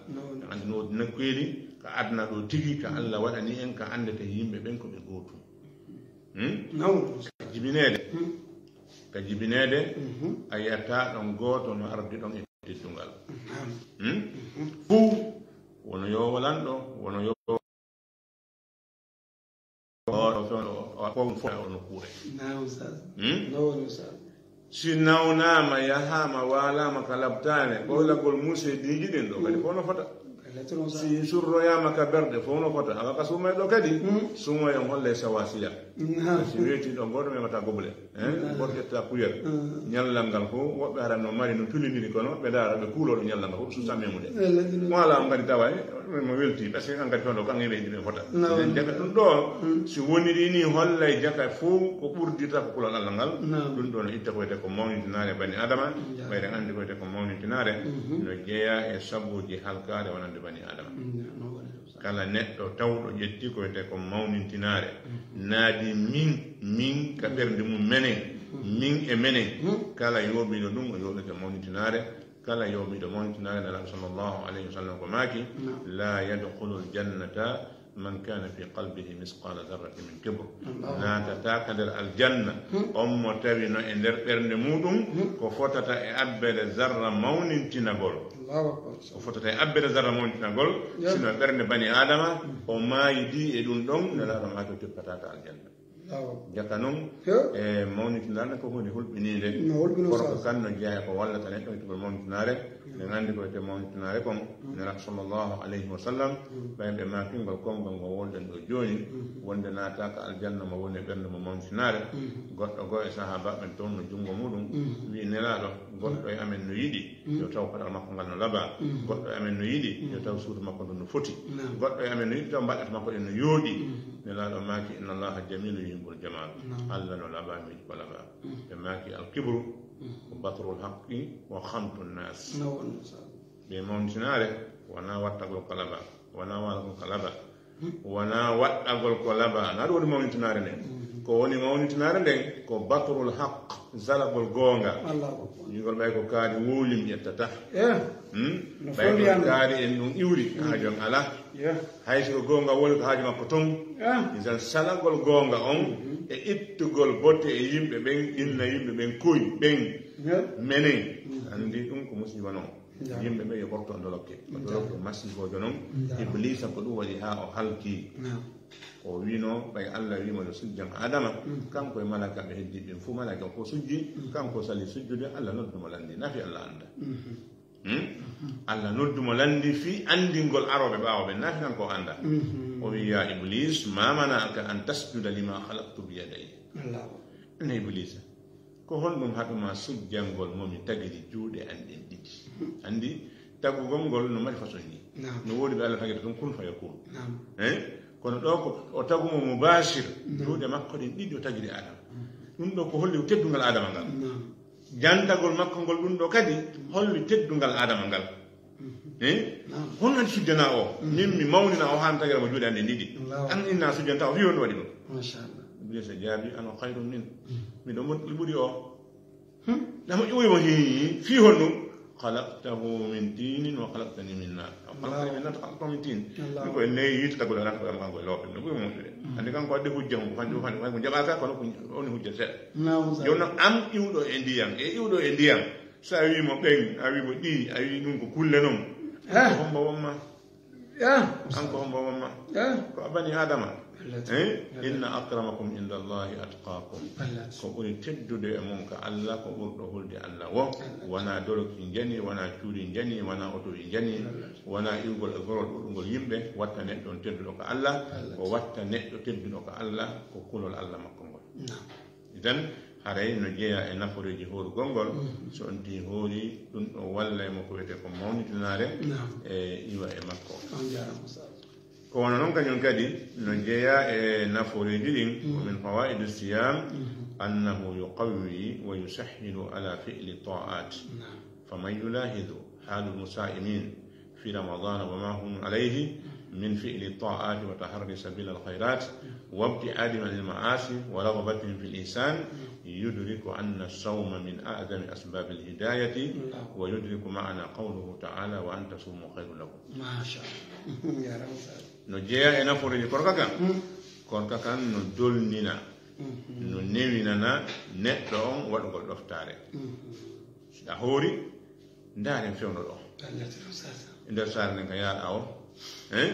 Anndi no nakkuyeeli ka adna ɗo tigi ka Allah waɗani en ka anndete yimɓe ɓen ko ɓe gootum. Hmm? Ka jibineede. Ka jibineede, a yiyata ɗon gooto no ardi ɗon e teddungal. Hmm? Fuu, wono yo walanɗo, wono yo oɗo fewndo, o, o, o, o, o nokkuure. Naam, Ustaz. Hmm? No woni, Ustaz. Si nawnaama, yahaama, waalaama ka labtaane, ɓoylagol muuseediiji ɗin ɗo kadi fof no fota. Si surroyaama ka berɗe fof no fota. Awa ka suumayɗo kadi, suumayon holle sawasiya. Si weeti ɗo, gooto memata gobule. Gorƴetta kuyel. Ñallal ngal fof, woɓɓe hara no mari no tulindiri kono, ɓe ndaara ɓe kuuloo ɗo ñallal ngal fof, suusa memude. Mo alaa on kadi tawa, mo welti, parce que an kadi fewndo, ko an e ɓe ɓe fota. Jaka ɗum ɗo, si woniri ni hollay jaka fof ko ɓurdita ko kulol Allah ngal, ɗum ɗo no itta ko wiyetee ko mawnintinaare bani Adama, ɓayre anndi ko wiyetee ko mawnintinaare, no jeyaa e sabuuji halkaare wonande bani Adama. Kala neɗɗo tawɗo ƴetti ko wiyetee ko mawnintinaare, naadi min, min ka ɓernde mum menen, min e menen, kala yooɓiiɗo ɗum o yooɓike mawnintinaare, kala yooɓiiɗo mawnintinaare, Nelaaɗo sallallahu alayhi wa sallam ko maaki, la yadkhulul jannata من كان في قلبه مثقال ذرة من كبر. Naatata ka nder aljanna on mo tawi no e nder ɓernde muuɗum ko fotata e abbere zarra mawnintinagol. Ko fotata e abbere zarra mawnintinagol, sino e ɓernde bani Aadama, o maayidi e ɗum ɗon, Nelaaɗo maaki o tippataaka aljanna. Jaka noon, e mawnitinaare ko huunde hulɓiniinde. Korka kan no jeyaa e ko wallata neɗɗo e tugol mawnitinaare. Min anndi ko wiyetee mawnitinaare kon, Nelaaɗo sallallahu alayhi wa sallam, ɓay ɓe maaki ngol konngol ngo wowlɗen ɗoo jooni, wonde naataaka aljanna mo woni e ɓernde mo mawnitinaa. Goɗɗo goo e sahaabaaɓe ɓen townuno junngo muuɗum, wi'i, Nelaaɗo, goɗɗo e amen no yiɗi yo taw paɗal makko ngal no labaa, goɗɗo e amen no yiɗi yo taw suudu makko ndun no foti, goɗɗo e amen no yiɗi taw mbaɗɗe makko ɗen no yooɗi. Nelaaɗo maaki, إن الله جميل يحب الجمال. Alla no labaa, no yiɗi ko labaa. Ɓe maaki, الكبر بطر الحق وخمط الناس. Ɓe mawnitinaare wonaa wattagol ko labaa, wonaa waalagol ko labaa, wonaa waɗɗagol ko labaa. Naa ɗum woni mawnitinaare nden. Ko woni mawnitinaare nden ko بطر الحق, zalagol goonga. Wi'ugol ɓay ko kaari wowli mi ƴettataa. Hmm? Ɓay ko kaari en ɗum iwri, haaju am alaa. Hay si ko goonga woni ko haaju makko ton. Isan salagol goonga on e ittugol botte e yimɓe ɓen, inna yimɓe ɓen, koy ɓen, menen. Anndi ɗum ko musiba non. Yimɓe ɓe yo ɓorto dolokke. O dolokke masihoojo non. Ibliisa ko ɗum waɗi haa o halki. O wi'no ɓay Alla wi'mo yo sujjan Aadama, kanko e malaa'ikaaɓe heddiiɓe ɓen fuu, malaa'ika on fof sujji, kanko sali sujjude, Alla noddu mo lanndi, nafi Alla annda. Hmm? Alla noddu mo lanndi fii anndingol arooɓe ɓaawo ɓen, nafi kanko o annda. O wi'i, يا إبليس ما منعك أن تسجد لما خلقت بيدي. Anne Ibliisa, ko honɗum haɗu ma sujjangol mo mi tagiri juuɗe an ɗen ɗiɗi? Anndi, tagugol ngol no mari façon ni. No woodi ɓe Alla tagirta tun kun fayakun. Eh? Kono ɗoo ko o tagu mo mubashir, juuɗe makko ɗen ɗiɗi o tagiri Aadama. Ɗum ɗoo ko holli teddungal Aadama ngal. Jantagol makko ngol ɗum ɗoo kadi holli teddungal Aadama ngal. Eh? Honno sujjana o? Min mi mawnina o haa mi tagira mo juuɗe an ɗen ɗiɗi. An inna sujjanta o, fii honɗum waɗi ɗum? Machallah. Ibliisa jaabi, أنا خير منه. Miɗo moƴƴi ɓuri o. Ɗamo ƴuwi mo hii, fii honɗum? خلقته من طين وخلقتني من نار. خلقتني من نار، خلقته من طين. Ɗum ko e neyi yiite tagol Alla, ko kanko e loope, no ɓuri moƴƴude. Anndi kanko wadde hujja mum, ko kanko, kanko, kanko jaɓaaka, kono ko woni hujja seeɗa. Jooni noon, an iwɗo e ndiyam, e iwɗo e ndiyam, so a wii mo ɓen, a wii mo ɗi, a wii ɗum ko kulle noon. Ko hombo wonma? An ko hombo wonma? Ko a bani Aadama. Eh? إن أكرمكم عند الله أتقاكم. Ko ɓuri teddude e mon ka Alla, ko ɓurɗo hulde Alla wo. Wonaa doloki njani, wonaa cuuɗi njani, wonaa otoji njani, wonaa iwgol e gorol ɗuuɗungol yimɓe, watta neɗɗo on tedduɗo ka Alla, ko watta neɗɗo tedduɗo ka Alla, ko kulol Alla makko ngol. Idan, haray no jeyaa e naforeeji hoorugol ngol, so on tii hoori, ɗum ɗo wallay mo ko wiyetee ko mawnitinaare e iwa e makko. On jaaraama, Ustaaz. Ko wano non kañum kadi no jeyaa e naforeeji ɗin, ومن فوائد الصيام أنه يقوي ويسهل على فعل الطاعات. فمن يلاحظ حال المصائمين في رمضان وما هم عليه من فعل الطاعات وتحري سبيل الخيرات وابتعادهم عن المعاصي ورغبتهم في الإحسان يدرك أن الصوم من أعظم أسباب الهداية ويدرك معنى قوله تعالى وأن تصوموا خير لكم. Machallah. Jaaraama, Ustaaz. No jeyaa e naforeeji korka kan. Korka kan no dolnina, no newinana neɗɗo on waɗugol ɗoftaare. Si a hoori, ndaaren fewndo ɗo. E nder saare nden ka yaaɗa o, eh?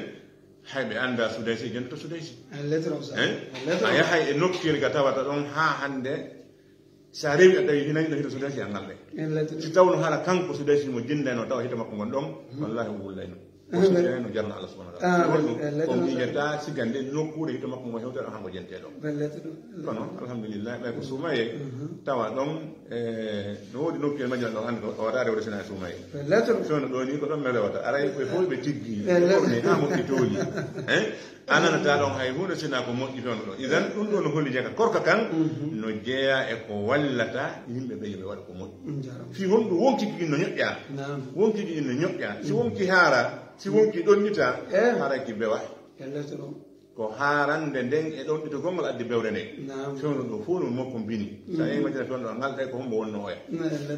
Hay ɓe annda Sudaysi, e jonta Sudaysi. Eh? A yahay e nokkuyel ga tawata ɗon haa hannde, si a rewi a tawi hino hino hino Sudaysi a ngalɗay. Si tawno hara kanko Sudaysi mo jindayno tawa hito makko ngon ɗon, wallahi o wullayno. O sujjayno jarna Allah subhanahu wa ta'ala. Ɗum ko miijata siga nde nokkuure hito makko ngo hewtere hango jentee ɗo. Kono alhamdulillah, ɓay ko suumaye tawa ɗon, eh, no woodi nokkuure majjal ɗon hannde ko o wata rewde sina e suumaye. Fewndo ɗo ni ko ɗon mi rewata. Aray ɓe fof ɓe tiggi, ɓe ɓorni haa moƴƴi tooli. Eh? A nanata ɗon hay huunde sina ko moƴƴi fewndo ɗo. Idan ɗum ɗo no holli jaka korka kan no jeyaa e ko wallata yimɓe ɓe yo ɓe waɗa ko moƴƴi. Fii honɗum wonkiki no ñoƴƴa. Wonkiki no ñoƴƴa. Si wonki haara, si wonki ɗonɗita, haara ki bewa. Ko haarande nden e ɗonɗitugol ngol addi bewre nde. Fewndo ɗo fof no mokko bini. Sa yehi Madina fewndo ɗo ngal ɗay ko hombo wonno oya.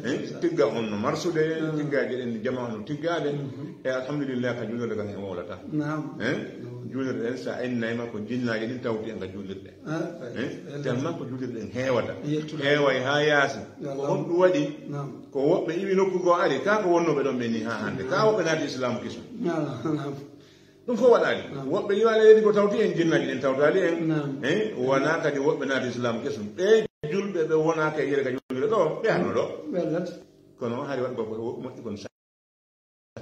Eh, tigga on no marsude, tiggaaje ɗen jama no tiggaade. E alhamdulillah ka juulirde kan en wowlata. Eh? juulirɗe ɗen, so a innayma ko jinnaaji ɗin tawti en ka juulirɗe. Ah, eh? Tellement ko juulirɗe ɗen heewata. Heeway haa yaasi. Ko honɗum waɗi? Ko woɓɓe iwi nokku goo ari, kaa ko wonnooɓe ɗon ɓen nii haa hannde. Kaa woɓɓe naati Islaamu kesum. Ɗum fof waɗaali. Woɓɓe iwaali leydi ko tawti en, jinnaaji ɗin tawtaali en. Eh? Wonaa kadi woɓɓe naati Islaamu kesum. Ɓe julɓe ɓe wonaaka e yere ka juulirɗe ɗoo, ɓe hanno ɗoo. Kono hari waɗugol ko moƴƴi kon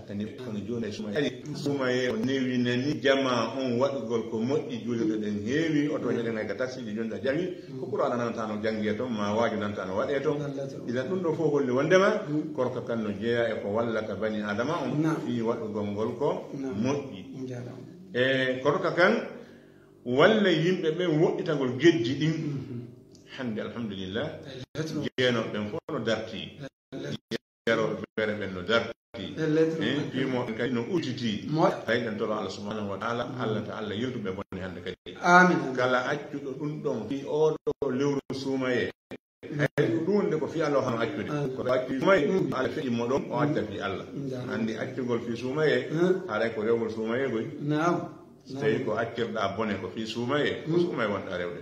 Tani kono jooni e suumaye. Ari suumaye o newinani jamaa on waɗugol ko moƴƴi, juulirɗe ɗen heewi, o tooña ɗen hay ka taksiiji jooni a jawi, ko Qur'aana nanata no janngee ton, ma waaju nanata no waɗee ton. Idan ɗum ɗoo fof holli wonndema korka kan no jeyaa e ko wallata bani Aadama on fii waɗugol ngol ko moƴƴi. E korka kan walla yimɓe ɓen woɗɗitagol geddi ɗin. Hannde, alhamdulillah, jeenooɓe ɓen fof no dartii. Yarooɓe feere ɓen no dartii. Eh, piimooɓe ɓen kadi no udditi. Tawi ɗen toro Allah subhanahu wa ta'ala, Allah ta Allah yiltu ɓe bone hannde kadi. Amin. Kala accuɗo ɗum ɗon fii oo ɗoo lewru suumayee. Hay ko ɗum wonde ko fii Allah o hano accude. Ko accu suumayee, Allah feƴƴi mo ɗon, o acca fii Allah. Anndi accugol fii suumayee, haray ko rewgol suumayee goy. Naam. So tawii ko accirɗaa bone ko fii suumayee, ko suumayee wonɗaa rewde.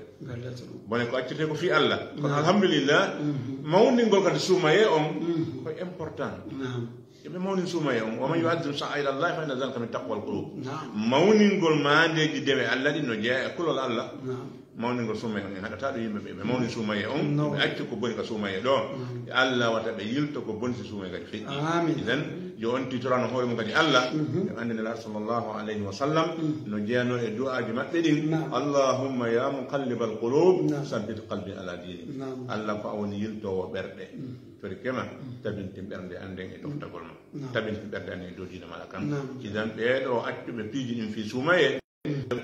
Bone ko accirtee ko fii Allah. Kono alhamdulillah, mawningol kadi suumayee on ko important. Yo ɓe mawnin suumayee on. Wa man yu'azzim sha'aira Allahi fa inna dhalika min taqwal qulub. Mawningol maandeeji dewe Allah ɗin no jeyaa e kulol Allah. Mawningol suumayee on en haɗataa ɗum yimɓe ɓe, ɓe mawnin suumayee on, ɓe accu ko boni ka suumayee ɗoo. Yo Allah wata ɓe yilto ko boni si suumayee kadi feƴƴi. Amin. Idan, yo on titorano hoore mum kadi Allah. Ɓe anndi Nelaaɗo sallallahu alayhi wa sallam no jeyanoo e du'aaji maɓɓe ɗin. Allahumma ya muqallibal qulub, sabbit qalbi ala dinik. Allah ko a woni yiltoowo ɓerɗe. Tori kema, tabintin ɓernde an nden e toftagol ma. Tabintin ɓernde an e dow diina maɗa kan. Idan ɓee ɗoo accuɓe piiji ɗin fii suumayee.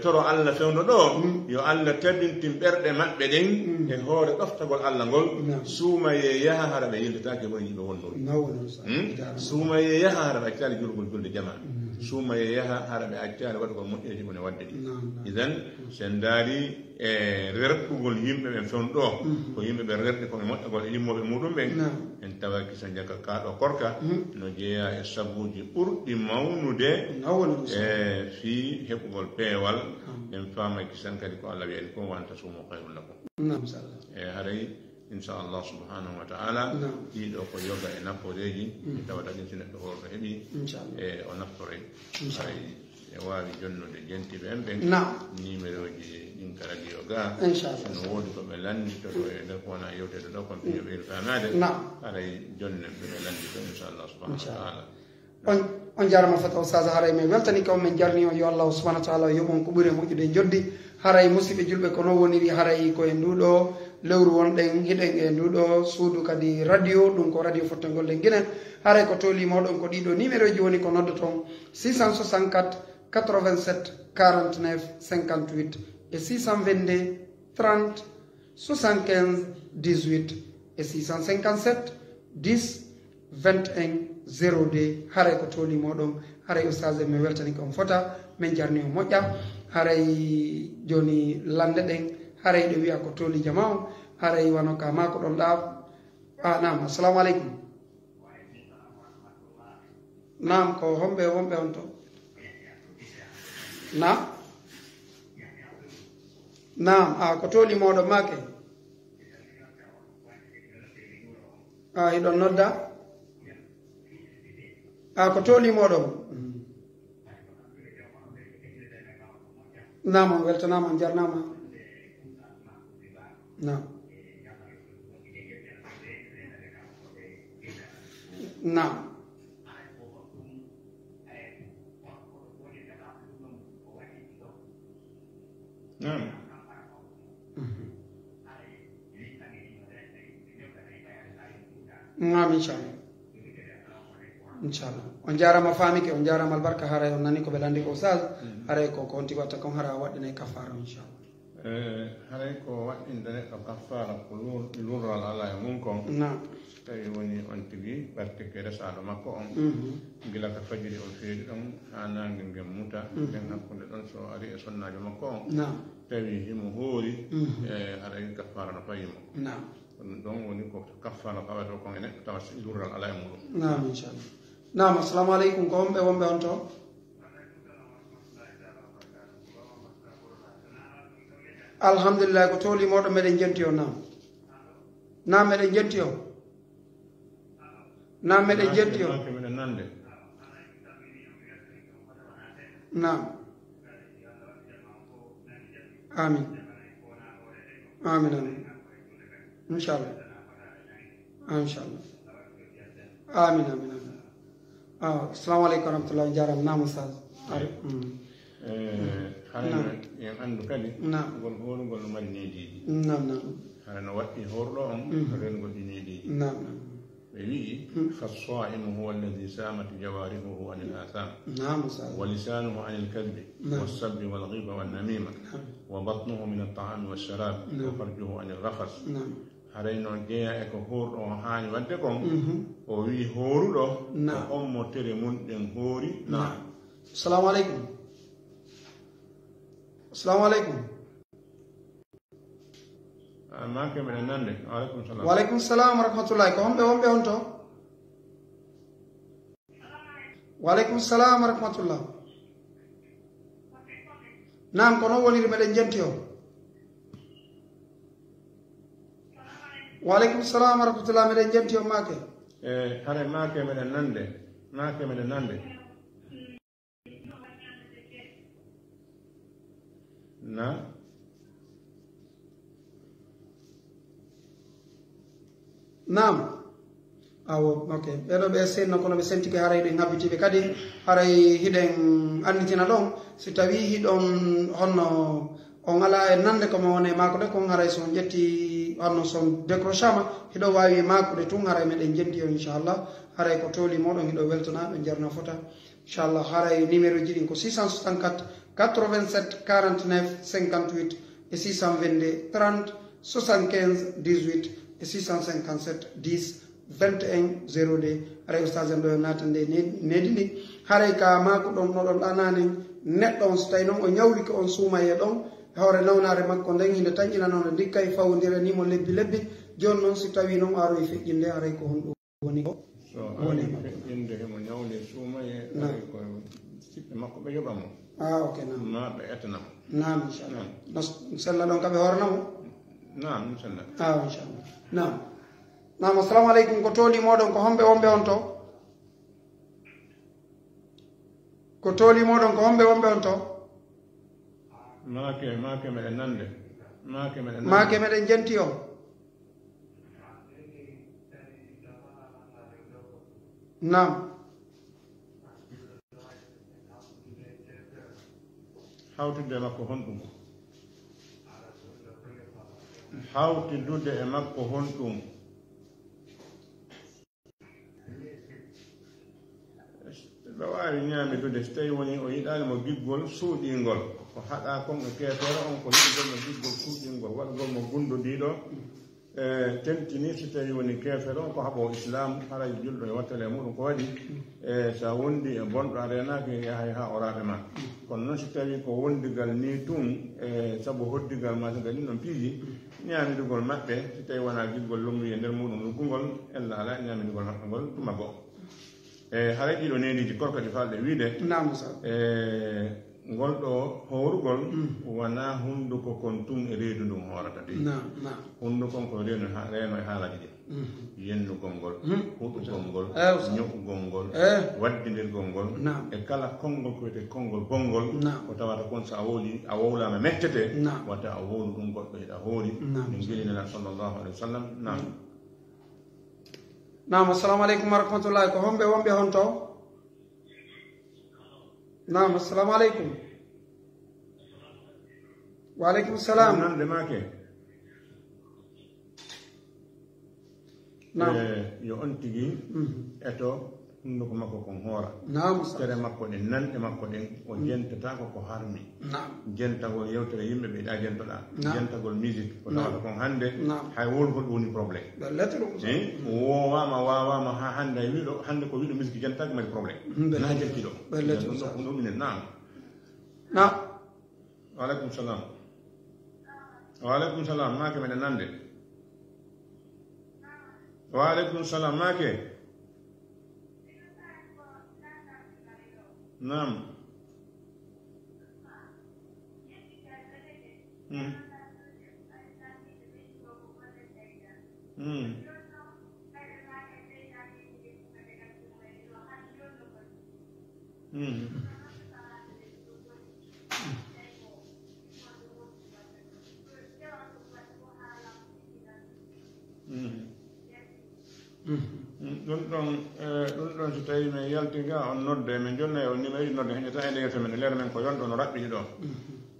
Toro Allah fewndo ɗoo, yo Allah tabintin ɓerɗe maɓɓe ɗen e hoore ɗoftagol Allah ngol. Suumayee yaha hara ɓe yiltitaake e bone jiɓe wonndori. Suumayee yaha hara ɓe accaali julugol julde jamaa. Suumayee yaha hara ɓe accaali waɗugol moƴƴeeji bone waɗde ɗi. Idan, sen ndaari e rerɗugol yimɓe ɓen fewndo ɗoo, ko yimɓe ɓe rerɗi ko ɓe moƴƴagol e immooɓe muuɗum ɓen. En tawa kisa jaka kaa ɗoo korka no jeyaa e sabuuji ɓurɗi mawnude e fii heɓugol peewal. En faama kisan kadi ko Allah wi'ani kon, wa an tasuumu khayrun lakum. E haray, inshallah subhanahu wa ta'ala, ɗii ɗoo ko yoga e nafooreeji, mi tawata ɗin si neɗɗo hoorɗo heɓii, e o naftoray. Haray e waawi jonnude jentiiɓe en ɓen. Naam. Nimerooji ɗin ka radio ga. Inchallah. No woodi ko ɓe lannditoto e nder ko wona yewteede ɗoo kon, piyo ɓe faamaade. Naam. Haray jonnen ɓe ɓe lanndito, inchallah subhanahu wa ta'ala. On, on jaarama fota Oustaz, haray men weltani ko men jarni on, yo Allah subhanahu wa ta'ala yoɓ on ko ɓuri moƴƴude joddi. Haray musidɓe julɓe ko non woniri, haray ko e ndu ɗoo lewru wonɗen hiɗen e ndu ɗoo suudu kadi radio, ɗum ko radio fottengol ɗen ginen. Haray ko tooli moɗon ko ɗii ɗoo numéro ji woni ko noddoton, six cent soixante-quatre quatre-vingt-sept quarante-neuf cinquante-huit e six cent vingt-deux trente soixante-quinze dix-huit e six cent cinquante-sept dix vingt et un zéro deux. Haray ko tooli moɗon, haray Oustaz, men weltani ko on fota, men jarni on moƴƴa. Haray jooni lannde ɗen, haray ɗo wi'a ko tooli jamaa on, haray wano ka maa ko ɗon ɗaa. Ah, naam, assalamu aleykum. Naam, ko homɓe wonɓe on to? Naam? Naam, a ko tooli moɗon maake? A hiɗon nodda? A ko tooli moɗon? Mm. Naam, on weltanaama, on jarnaama. Naam. Naam. Naam. Mhm. Naam, inchallah. Inchallah. On jaaraama, faamike, on jaaraama albarka, haray on nani ko ɓe lanndi ko Oustaz, haray ko, ko on tigi watta kon, hara waɗɗinay kafaara, inchallah. Eh, haray ko waɗɗinta neɗɗo kaffaara ko lur-, lurral alaa e mum kon. Naam. Tawi woni on tigi ɓertike resaaɗo makko on. Mhm. Gila ka fajiri on feeri ɗon haa naange ngen muta, mhm, nden hakkunde ɗon so ari e sonnaajo makko on. Naam. Tawi himo hoori, mhm, eh, haray kaffaara no fayi mo. Naam. Ɗum ɗon woni ko kaffaara fawata kon e neɗɗo tawa si lurral alaa e muɗum. Naam, inchallah. Naam, assalamu aleykum. Ko homɓe wonɓe on to? Wa aleykum salam wa rahmatullahi taala wa barakatuh. Ko Alhamdulillah, ko tooli mooɗon meɗen jenti on, naam. Naam, meɗen jenti on. Naam, meɗen jenti on. Maake, meɗen nande. Naam. Amin. Amin, amin. Inchallah. Inchallah. Amin, amin, amin. Ah, assalamu aleykum wa rahmatullah. On jarama. Naam, Oustaz. Are. Mm. Eh, hara Naam. en anndu kadi, Naam. ngol hoorugol no mari neediiji. Naam, naam. Hara no waɗɗi hoorɗo on, Mm. renugol ɗi neediiji. Naam, naam. Ɓe wi'i, Mm. فالصائم هو الذي سامت جوارحه عن الآثام، Naam, Oustaz. ولسانه عن الكذب، Naam. والسب والغيبة والنميمة، Naam. وبطنه من الطعام والشراب، Naam. وفرجه عن الرفث. Naam. Haray no jeyaa e ko hoorɗo on haani waɗde kon, Mhm. o wi'i hooruɗo, Naam. ko on mo tere mun ɗen hoori. Naam. Naam. Assalamu aleykum. Assalamu aleykum. Ah, maake meɗen nande. Wa aleykum salam. Wa aleykum salam wa rahmatullahi. Ko homɓe wonɓe on to? Wa aleykum salam wa rahmatullah. Naam, ko non woniri, meɗen jenti on. Wa aleykum salam wa rahmatullah, meɗen jenti on, maake. E, hare maake meɗen nande. Maake meɗen nande. Na? Naam. Awo, ok. Ɓeɗo ɓe senno, kono ɓe sentike, haray ɗen habbitiɓe. Kadi haray hiɗen annitina ɗon, si tawi hiɗon honno on ala e nande ko mo woni e maakude kon, haray so on ƴetti honno so on décrochama, hiɗo wawi maakude tun, haray meɗen jenti on, inchallah. Haray ko tooli moɗon, hiɗo weltana, ɓe jarna fota. Inchallah, haray numéro ji ɗin ko six cent soixante-quatre, quatre-vingt-sept, quarante-neuf, cinquante-huit et six cent vingt-deux, trente, soixante-quinze, dix-huit et six cent cinquante-sept, dix, vingt et un, zéro deux. Haray ustaas en ɗo yo naatan nde ne-, needi ndi. Haray ka maaku ɗon, no ɗon ɗanani neɗɗo on, so tawi non o ñawlike on suumaye ɗon, hoore nawnaare makko nden, hinde tanƴina noon, ndikka e fawondiranimo lebbi lebbi. Jooni noon, si tawi noon o aroyi feƴƴinde, haray ko honɗum woni ko? So woni aroyi feƴƴinde, himo ñawli e suumaye, Naam. Aroyi ko siɓɓe makko ɓe yoɓa mo. Ah, ok, naam. Ma ɓe etana mo. Naam, inchallah. Naam. No s-, sella ɗon ka ɓe hoorana mo? Naam, inchallah. Ah, inchallah. Naam. Naam, assalamu aleykum. Ko tooli moɗon, ko homɓe wonɓe on to? Ko tooli moɗon, ko homɓe wonɓe on to? Maake, maake meɗen nande. Maake meɗen nande. Maake meɗen jenti on. Naam. Hawtidde e makko honɗum? Hawtidude e makko honɗum? Ɓe waawi ñaamidude, si tawi woni o yiɗaali mo giggol suuɗiingol. Ko haɗaa kon e keefeero on, ko yiɗugol mo giggol suuɗiingol, waɗugol mo gundodiiɗo, e, tentini, si tawi woni keefeero on ko haɓoo Islaam, haray julɗo e wattale e muɗum ko waɗi, e, so a wondi e bonɗo, a reenaaki, yahay haa o raaɓe ma. Kono noon, si tawi ko wondigal nii tun, e, sabu hoddigal maa, so ngal ɗin ɗon piiji, ñaamitugol maɓɓe, si tawi wonaa giggol lomri e nder muɗum luggungol, ella alaa e ñaamitugol maɓɓe ngol tuma goo. E, haray ɗiɗo neediiji korka ɗi faalɗe wiide, Naam, Musa. E, ngol ɗo hoorugol, Mm. wonaa hunduko kon tun e reedu ndun hoorata dey. Naam, naam. Hunduko kon ko reeno ha-, reeno e haalaaji ɗin. Mhm. Yennugol ngol, Mhm. huɗugol ngol, Eh, Ustaz. ño'ugol ngol, Eh. waddindirgol ngol, Naam. e kala konngol ko wiyetee konngol bonngol, Naam. ko tawata kon so a wowli, a wowlaama mettete, Naam. wata a wowlu ɗum goɗɗo hiɗa hoori. Naam. Min gili Nelaaɗo sallallahu alaihi wasallam. Naam. Naam, assalamu aleykum wa rahmatullahi. Ko homɓe wonɓe honto? Naam, assalamu aleykum. Wa aleykum salam. Nande maake. Naam. Eh, yo on tigi Mhm. eto hunduko makko kon hoora. Naam, Ustaz. Tere makko ɗen, nanɗe makko ɗen, o Mm. jentataako ko harmi. Naam. Jentagol yewtere yimɓe ɓe ɗa jentoɗa. Naam. Jentagol musique, ko Naam. tawata kon hannde, Naam. hay wowlugol ɗum woni problème. Ɓe lettre ɗum, Eh? Mm. Woowaama, waawaama haa hannde, hay wiɗo, hannde ko wiɗo musique jentaaki mari problème. Mm, ɓe Na lettre. jentiɗo. Ɓe lettre, Ɗum ɗo, Ustaz. ɗum ɗo minen, naam. Naam. Wa aleykum salam. Wa aleykum salam. Maake meɗen nande. Wa aleykum salam. Maake. Naam. Hmm. Mm. Mm. Mm. Mm. Mm, ɗum ɗon, eh, ɗum ɗon, so tawii men yalti ga, on nodde, men jonna e on numéro, nodde, heñata e nder men, lere men ko yonɗo no raɓɓiɗi ɗo.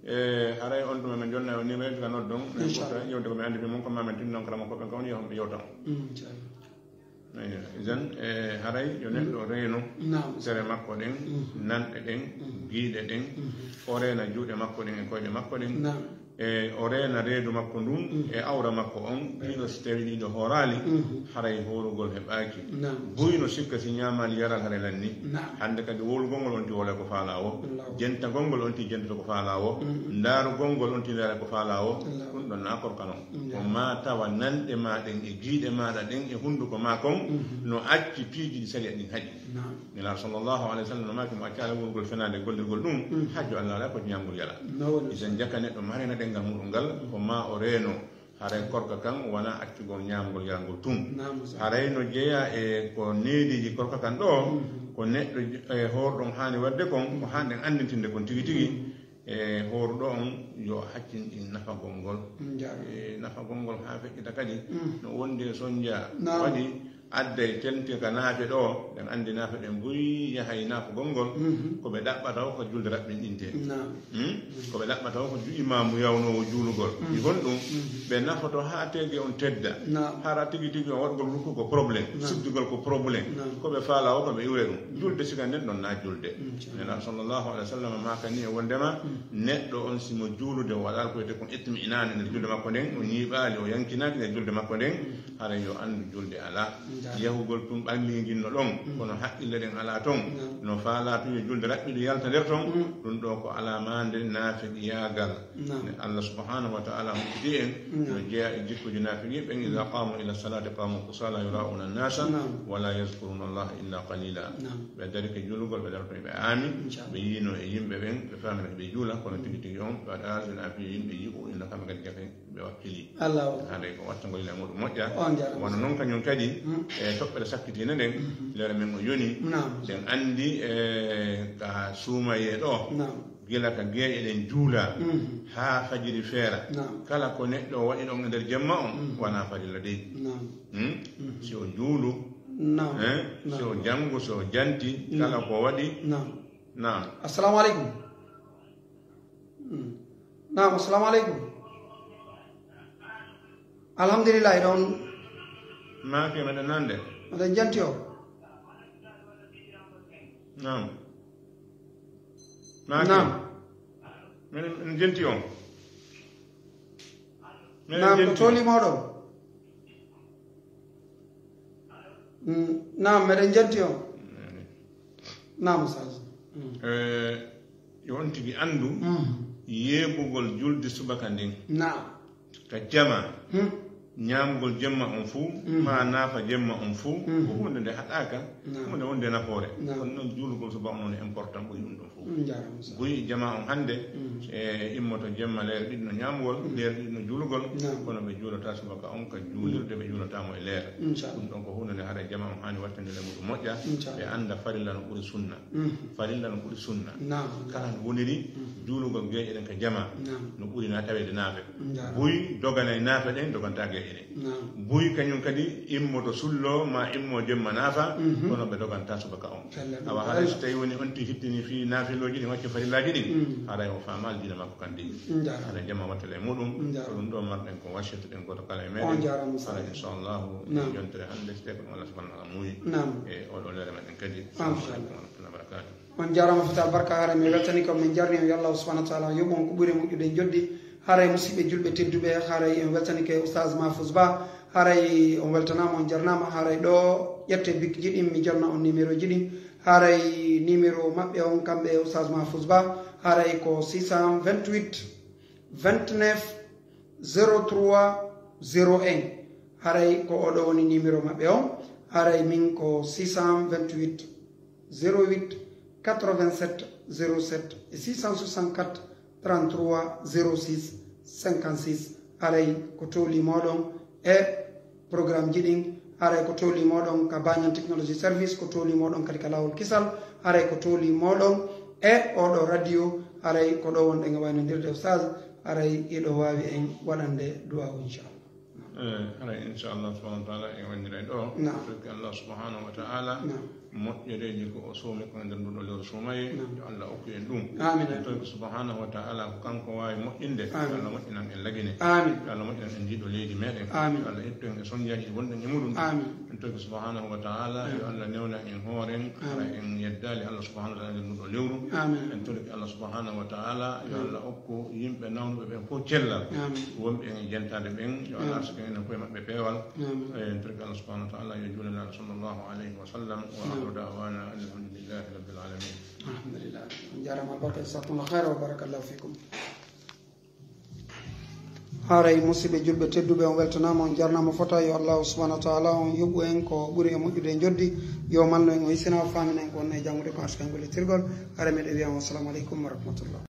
E haray on tuma men jonna e on numéro ga noddon, men ɓurta yewde ko men anndi fi mum, ko ma men tinnon kala mo ko ɓen kawni yahon ɓe yewta on. Eyo, idan, e haray yo neɗɗo reeno sere makko ɗen, nanɗe ɗen, giiɗe ɗen, o reena juuɗe makko ɗen e koyɗe makko ɗen, e o reena reedu makko ndun e awra makko on, ɗiɗo si tawi ɗiɗo hooraali, haray hoorugol heɓaaki. Buy no sikka si ñaamaali yaral haray lanni. Hannde kadi wowlugol ngol on ti wowlay ko faalaa woo, jentagol ngol on ti jentata ko faalaa woo, ndaarugol ngol on ti ndaaray ko faalaa woo, ɗum ɗon na korka non. Ko ma tawa nanɗe ma ɗen e giiɗe maaɗa ɗen e hunnduko ma kon no acci piiji ɗi sariya ɗin haɗi. Nelaaɗo sallallahu alayhi wa sallam no maaki mo accaali wowlugol fenaande e gollirgol ɗum, hajju Allah alaa ko ñaamgol yara. Isen jaka neɗɗo ma reena ɗenngal muɗum ngal, ko ma o reeno, haray korka kan wonaa accugol ñaamgol yargol tun. Haray no jeyaa e ko neediiji korka kan ɗo, ko neɗɗo j-, e hoorɗo on haani waɗde kon, ko haani ɗen anndintinde kon tigi tigi. E hooruɗo on yo haccin ɗin nafagol ngol. E nafagol ngol haa feƴƴita kadi, no wondi e sonja waɗi adday tenti ka naafe ɗo, ɗen anndi naafe ɗen buy yahay nafagol ngol, ko ɓe ɗaɓɓata o ko julde raɓɓinɗinte. Hmm? Ko ɓe ɗaɓɓata o ko ju-, imaamu yawnoowo juulugol. Ɗi honɗum? Ɓe nafoto haa teege on tedda. Hara tigi tigi on waɗugol ruku ko problème, suddugol ko problème. Ko ɓe faalaa o ko ɓe iwre ɗum. Julde siga nden ɗon na julde. Nelaaɗo sallallahu alaihi wa sallam maakani e wondema neɗɗo on si mo juulude o waɗaali ko wiyetee kon itmi'inaane nder julde makko nden, o ñiiɓaali, o yankinaaki nder julde makko nden, haray yo anndu julde alaa. Yahugol tun ɓalliinginno ɗon, kono haqqille ɗen alaa ton. No faalaa tun yo julde raɓɓiɗo yalta nder ton, ɗum ɗo ko alaamaande naafiqiyaagal. Nde Allah subhanahu wa ta'ala humpiti en, no jeyaa e jikkuuji naafiqiiɓe ɓen, "Iza qamu ila salati qamu kusala yura'una an-nasa wa la yazkuruna Allah illa qalila." Ɓe darike juulugol, ɓe dartoto ɓe aami, ɓe yiino e yimɓe ɓen, ɓe faamina ɓe juula, kono tigi tigi on, ɓe waɗaali so naafiya yimɓe yi'u, inna kamɓe kadi jaka ɓe wakkili. Hande ko wattagol ila muɗum moƴƴa. Wano non kañum kadi, e toɓɓere sakkitiinde nden, lere men o yoni, ɗen anndi, e ka suumayee ɗo, gila ka geeƴe ɗen juula, haa fajiri feera. Kala ko neɗɗo o waɗi ɗon e nder jemma on, wonaa farilla dey. Hmm? Si o juulu, eh, si o janngu, si o janti, kala ko waɗi. Naam. Assalamu aleykum. Hmm. Naam, assalamu aleykum. Alhamdulillah, iɗon. Maake, meɗen nande. Meɗen janti o. Naam. Maake. Naam. Meɗen, meɗen janti on. Meɗen janti on. Naam, ko tooli mooɗon? Mm, naam, meɗen janti on. Naam, Ustaz. Mm. Eh, yo on tigi anndu yeeɓugol julde subaka ndin. Naam. Ka jama, ñaamugol jemma on fuu, maa naafa jemma on fuu, ko huunde nde haɗaaka, huunde wonde nafoore. Kono noon juulugol subaka on no important ɓuri ɗum ɗon fuu. Buy jama on hannde, e immoto jemma leere ɗiɗi no ñaamugol, leere ɗiɗi no juulugol, kono ɓe juulata subaka on ka juulirde, ɓe juulata mo e leere. Ɗum ɗon ko huunde nde haɗa jama on haani wattandire muɗum moƴƴa, ɓe annda farilla no ɓuri sunna. Farilla no ɓuri sunna. Kala no woniri, juulugol geeƴe ɗen ka jama no ɓuri na taweede naafe. Buy doganay naafe ɗen, doganta geeƴe ɗen. Buy kañum kadi immoto sullo, ma immo jemma naafa, kono ɓe doganta subaka on. Awa haray so tawi woni on ti hittini fii naafilooji ɗin, wacci farillaaji ɗin, haray o faamaali diina makko kan tigi. Haray jama wattale e muɗum, ko ɗum ɗo marɗen ko waccirtuɗen gooto kala e meɗen. Haray inchallahu, yontere hannde, si tawi ko ɗum Allah subhanahu wa ta'ala muuyi. E oɗo leere meɗen kadi. Assalamu aleykum wa rahmatullahi wa barakatuh. On jaaraama fota barka, haray min weltani ko min jarni on, yo Allah subhanahu wa ta'ala yoɓu on ko ɓuri moƴƴude joddi. Haray musiɓɓe julɓe tedduɓe, haray en weltanike Oustaz Mahfouz Ba, haray on weltanaama, on jarnaama, haray ɗo ƴette bikji ɗin, mi jarna on numéro ji ɗin, haray numéro maɓɓe on kamɓe Oustaz Mahfouz Ba, haray ko six cent vingt-huit, vingt-neuf, zéro trois, zéro un. Haray ko oɗo woni numéro maɓɓe on, haray min ko six cent vingt-huit, zéro huit, quatre-vingt-sept, zéro sept e six cent soixante-quatre, trente-trois, zéro six, cinquante-six. Haray ko towli mooɗon e Programmeji ɗin, haray ko toli moɗon ka Banyan Technology Service, ko toli moɗon kadi ka Lawol Kisal, haray ko toli moɗon e oɗo radio, haray ko ɗo wonɗen e waynodirde Oustaz, haray hiɗo waawi en waɗande duwaawu, inchallah. Eh, haray inchallah subhanahu wa taala en wanndiray ɗo. Naam. Tokki Allah subhanahu wa taala Naam. moƴƴereeji ko o soomi ko e nder nduɗo lewru suumaye. Naam. Yo Allah okku en ɗum. Amin. En tokki subhanahu wa taala ko kanko waawi moƴƴinde. Amin. Yo Allah moƴƴinan en Lagine. Amin. Yo Allah moƴƴinan en ndiɗo leydi meɗen. Amin. Yo Allah ittu en e sonjaji ɗi wonɗen e muɗum. Amin. En tokki subhanahu wa taala yo Allah newna en hooren. Haray en yeddali Allah subhanahu wa taala e nder nduɗo lewru. Amin. En tokki Allah subhanahu wa taala yo Allah okku yimɓe nawnuɓe ɓen fof cellal. Amin. Wonɓe en e jentade ɓen yo Allah arsuken enen koye maɓɓe peewal. Amin. En tokki Allah subhanahu wa taala yo juulanaɗo sallallahu alayhi wa sallam wa ahru da'wana alhamdulillahi rabbil alamin. Alhamdulillah. On jarama albarka, jazakumullah khaira wa barakallahu fikum. Haray musidɓe julɓe tedduɓe, on weltanama, on jarnama fota. Yo Allahu subhanahu wa taala on yoɓu en ko ɓuri e moƴƴude e joddi. Yo malno en, o hisina, o famina en ko wonno e janngude ko arsuka en gollitirgol. Haray meɗen wiya on assalamu aleykum wa rahmatullah.